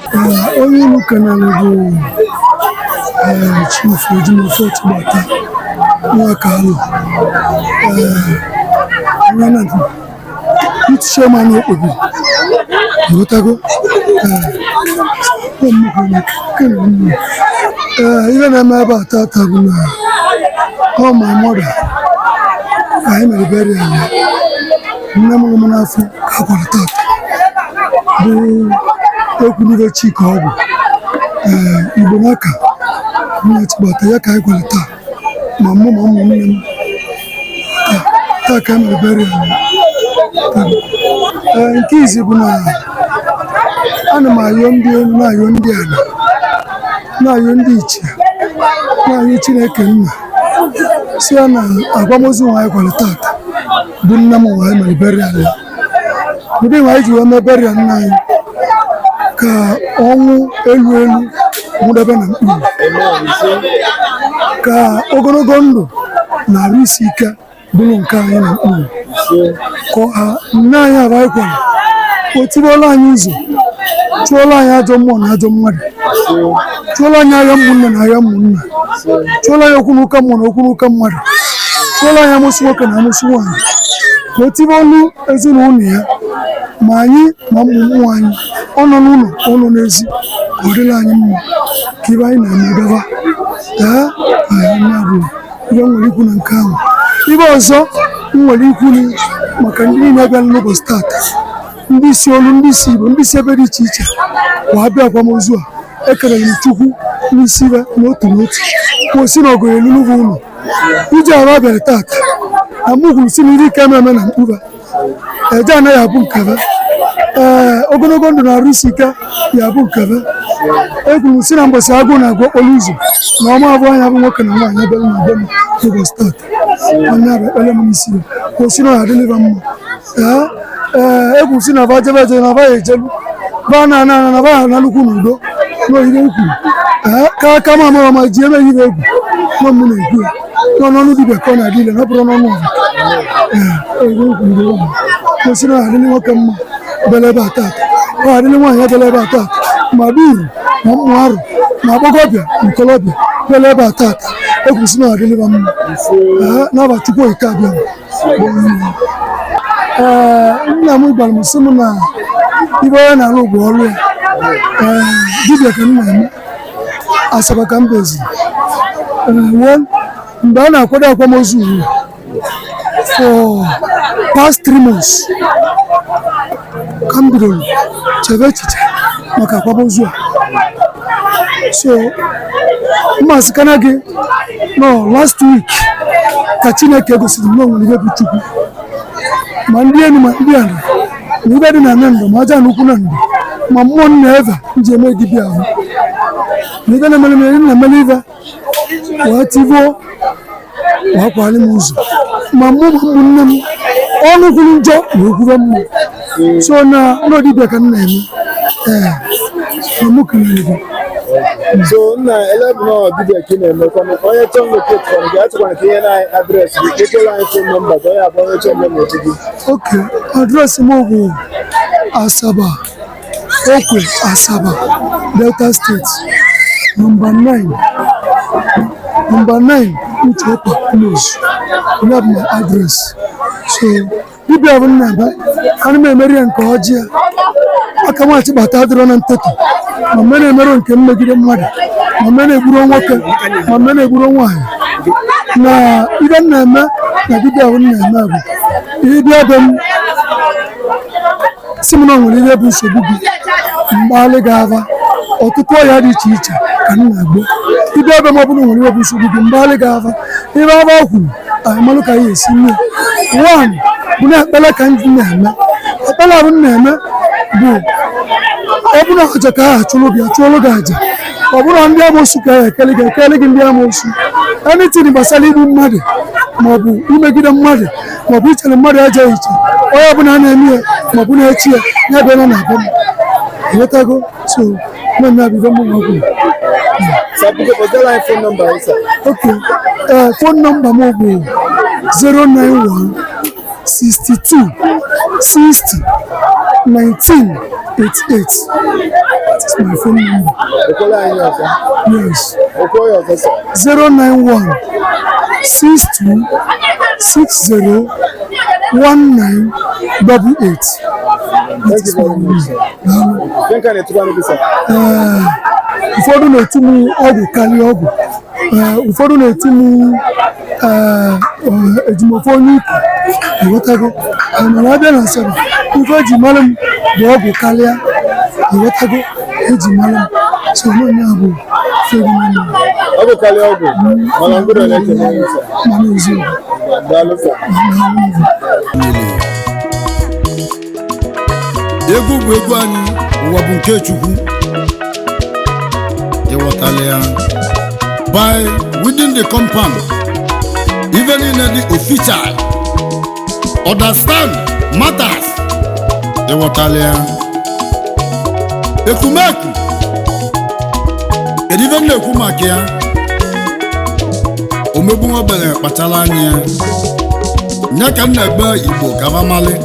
give. Ee, onye unu kenere bụ Chief Ejimofor Chigbata Nwakalụ, onye na youth chairman Okpobi, ịghọtago? Ee, ee, ihe na-eme ebe a tata bụ na ọ my mother ka anyị mere burial ya. Nne m mụrụ m n'afọ ka a kwara tata, bụ ekwunibe chi ka ọ bụ. Ee, Igbo n'aka nwa Chigbata ya ka anyị kwara taa, ma mụ ma ụmụnne m. Taa taa ka anyị mere burial ya. Ee, nke izi bụ na ana m ayọ ndị elu, na-ayọ ndị ala, na-ayọ ndị ichie, na-ayọ Chineke nna, si ya na akwamozu nwa anyị kwara tata bụ nne m nwa anyị mere burial ya, ụdị nwa anyị ji wee mee burial nna anyị, ka ọnwụ elu elu nwụdebe na mkpụrụ, ka ogologo ndụ na arụ isi ike bụrụ nke anyị na mkpụrụ, ka ha nne anyị abụ anyị kwara o tibuola anyị ụzọ, chụọla anyị ajọ mmụọ na ajọ mmadụ, chụọla anyị agha ụmụnne na agha ụmụnna, chụọla anyị okwu n'ụka mmụọ na okwu n'ụka mmadụ, chụọla anyị amụsị nwoke na amụsị nwaanyị, ka o tibe olu ezinụlọ ya, ma anyị ma ụmụ mmụọ anyị, ọ nọ n'ụlọ, ọ nọ n'ezi, ka ọ dịrị anyị mma, ka ibe anyị na-eme gaba. Ee, ya bụ ibe m nwere ikwu na nke ahụ. Ibe ọzọ m nwere ikwu maka ndị niile bịara n'ụbọchị tata, ndị isi olu, ndị isi Igbo, ndị isi ebe dị iche iche wa abịa akwamozu a, ekelere m Chukwu n'isi ibe n'otu n'otu, kwụsị na ọgụ elulu bụ ụlọ iji arụ abịara tata, na mụ kwuru si na iri ike eme na mkpụba eje anaghị abụ nkebe. Ee, ogologo ndụ na arụ isi ike ya abụ nkebe. Ekwuru m si na mbọsị agụụ na-agụ okporo ụzọ na ọma abụọ anya bụ nwoke na nwaanyị ebere na be m n'ụbọchị tata, onye abụ ekpere m n'isi ya kwụsị na ọ adịlịba mma. Ee, ee, ekwuru si na ba jebe eje na ba ya ejelu ba na ana ana na ba ya analụkwu n'udo n'oyibe kwuru. Ee, ka aka m amara ma ji eme ihe egwu nọ m na-ekwu ya nọ n'ọnụ dibịa ka ọ na-adị ile na ọ bụrụ n'ọnụ ọgụ. Ee, oyibe kwuru egwu kwụsị na ọ adịlị nwoke mma bịara ebe a tata, ọ adịlị nwaanyị bịara ebe a tata, ma duru ma mmụ arụ ma agbọghọbịa ma ikolobịa bịara ebe a tata, ekwuru si na ọ adịlịba mma. Ee, n'aba Chukwu Okike abịa bụ onye nwe. Ee, nna m gwara m sị m na ibe onye na-arụ bụ ọrụ ya. Ee, dibịa ka m na-eme, Asaba ka m bezi. Ee, mgbe a na-akwado akwamozu ugbu for past 3 months ka m bidoro chebe echiche maka akwamozu a. So mmasị kana gị no last week ka Chineke gosiri m na o nwere ihe bụ Chukwu, ma ndị elu ma ndị ala, ma ibe dị na ndụ, ma aja na ukwu na ndụ, ma mmụọ nna eve nji eme dibịa ahụ, ma ibe na-emere m na emere ibe wee tivuo wee kwali m ụzọ, ma mụ ma ụmụnne m ọnụ kwuru njọ na okwube mma. So na ụlọ dibịa ka m na-eme. Ee, na mụ kelere gị. So nna, ele bụ na dibịa ka ị na-emekwanụ, onye chọọ locate kwanụ gị, achọkwana ka ihe na anyị address gị, kpokọrọ anyị phone number gị, onye abụ onye chọọ locate gị. Ok, address m bụ Asaba, Okwe, Asaba, Delta State, number 9, number 9 Ucheopa Close. Ya bụ my address. So dibịa bụ nna ebe ana m emeri ya nke ọjị ya aka nwachi bata adịrọ na ntetọ, ma mme na-emerụ nke mmegide mmadụ, ma mme na-egburu nwoke, ma mme na-egburu nwaanyị, na ibe m na-eme na dibịa bụ nna eme bụ ịbịa be m si m na o nwere ihe bụ nsogbu gị, mgbalị ga-ava ọtụtụ ọrịa dị iche iche ka m na-agbo. Ịbịa be m ọ bụla nwere ihe bụ nsogbu gị, mgbalị ga-ava ibe ava kwuru anyị malụ ka anyị esi nne nwaanyị bụ na ekpere ka ndị na-eme ekpere ahụ m na-eme bụ ọ bụrụ aja ka ha chụrụ gị achụọlụ gị aja, ọ bụrụ ndị amoosu ka ha ekele gị ekele gị ndị amoosu, anything gbasara igbu mmadụ maọbụ imegide mmadụ maọbụ ichere mmadụ aja iche, onye ọbụla na-eme ya maọbụ na-echi ya ya bịa na na-abịa m ịghọtago. So na na abịa m nwa kwuru. Sir, biko kpọtara anyị phone number gị, sir. Ok, ee, phone number m bụ 091 62 60 19 88. That is my phone number. Ekwela anyị ọzọ. Yes. Okwu ya ọzọ sir. 091 62 60 19 88. Thank you very much, sir. Nke ka na-etukwanụ gị sir. Ee, ụfọdụ na-etu m ọgwụ karịa ọgwụ. Ee, ụfọdụ na-etu m ee, ee, ejimofo onye ukwu, ịghọtago. Ee, mana abịa na Asaba, ife eji mara m bụ ọgwụ karịa, ịghọtago, eji mara m so onye a bụ Ferdinand. Ọgwụ karịa ọgwụ, mana ngwụrụ na-ekele gị sir. Mana eziokwu. Daalụ sir. Egwu bụ egwu anyị, ụwa bụ nke Chukwu. Ịghọtala ya? By within the compound, ife niile dị official, understand matters. Ịghọtala ya? Ekumeku, kedu ife m na-ekwu maka ya? Omegbu nwa obere kpachara anya ya. Nya ka m na-egbe Igbo ka mamalị.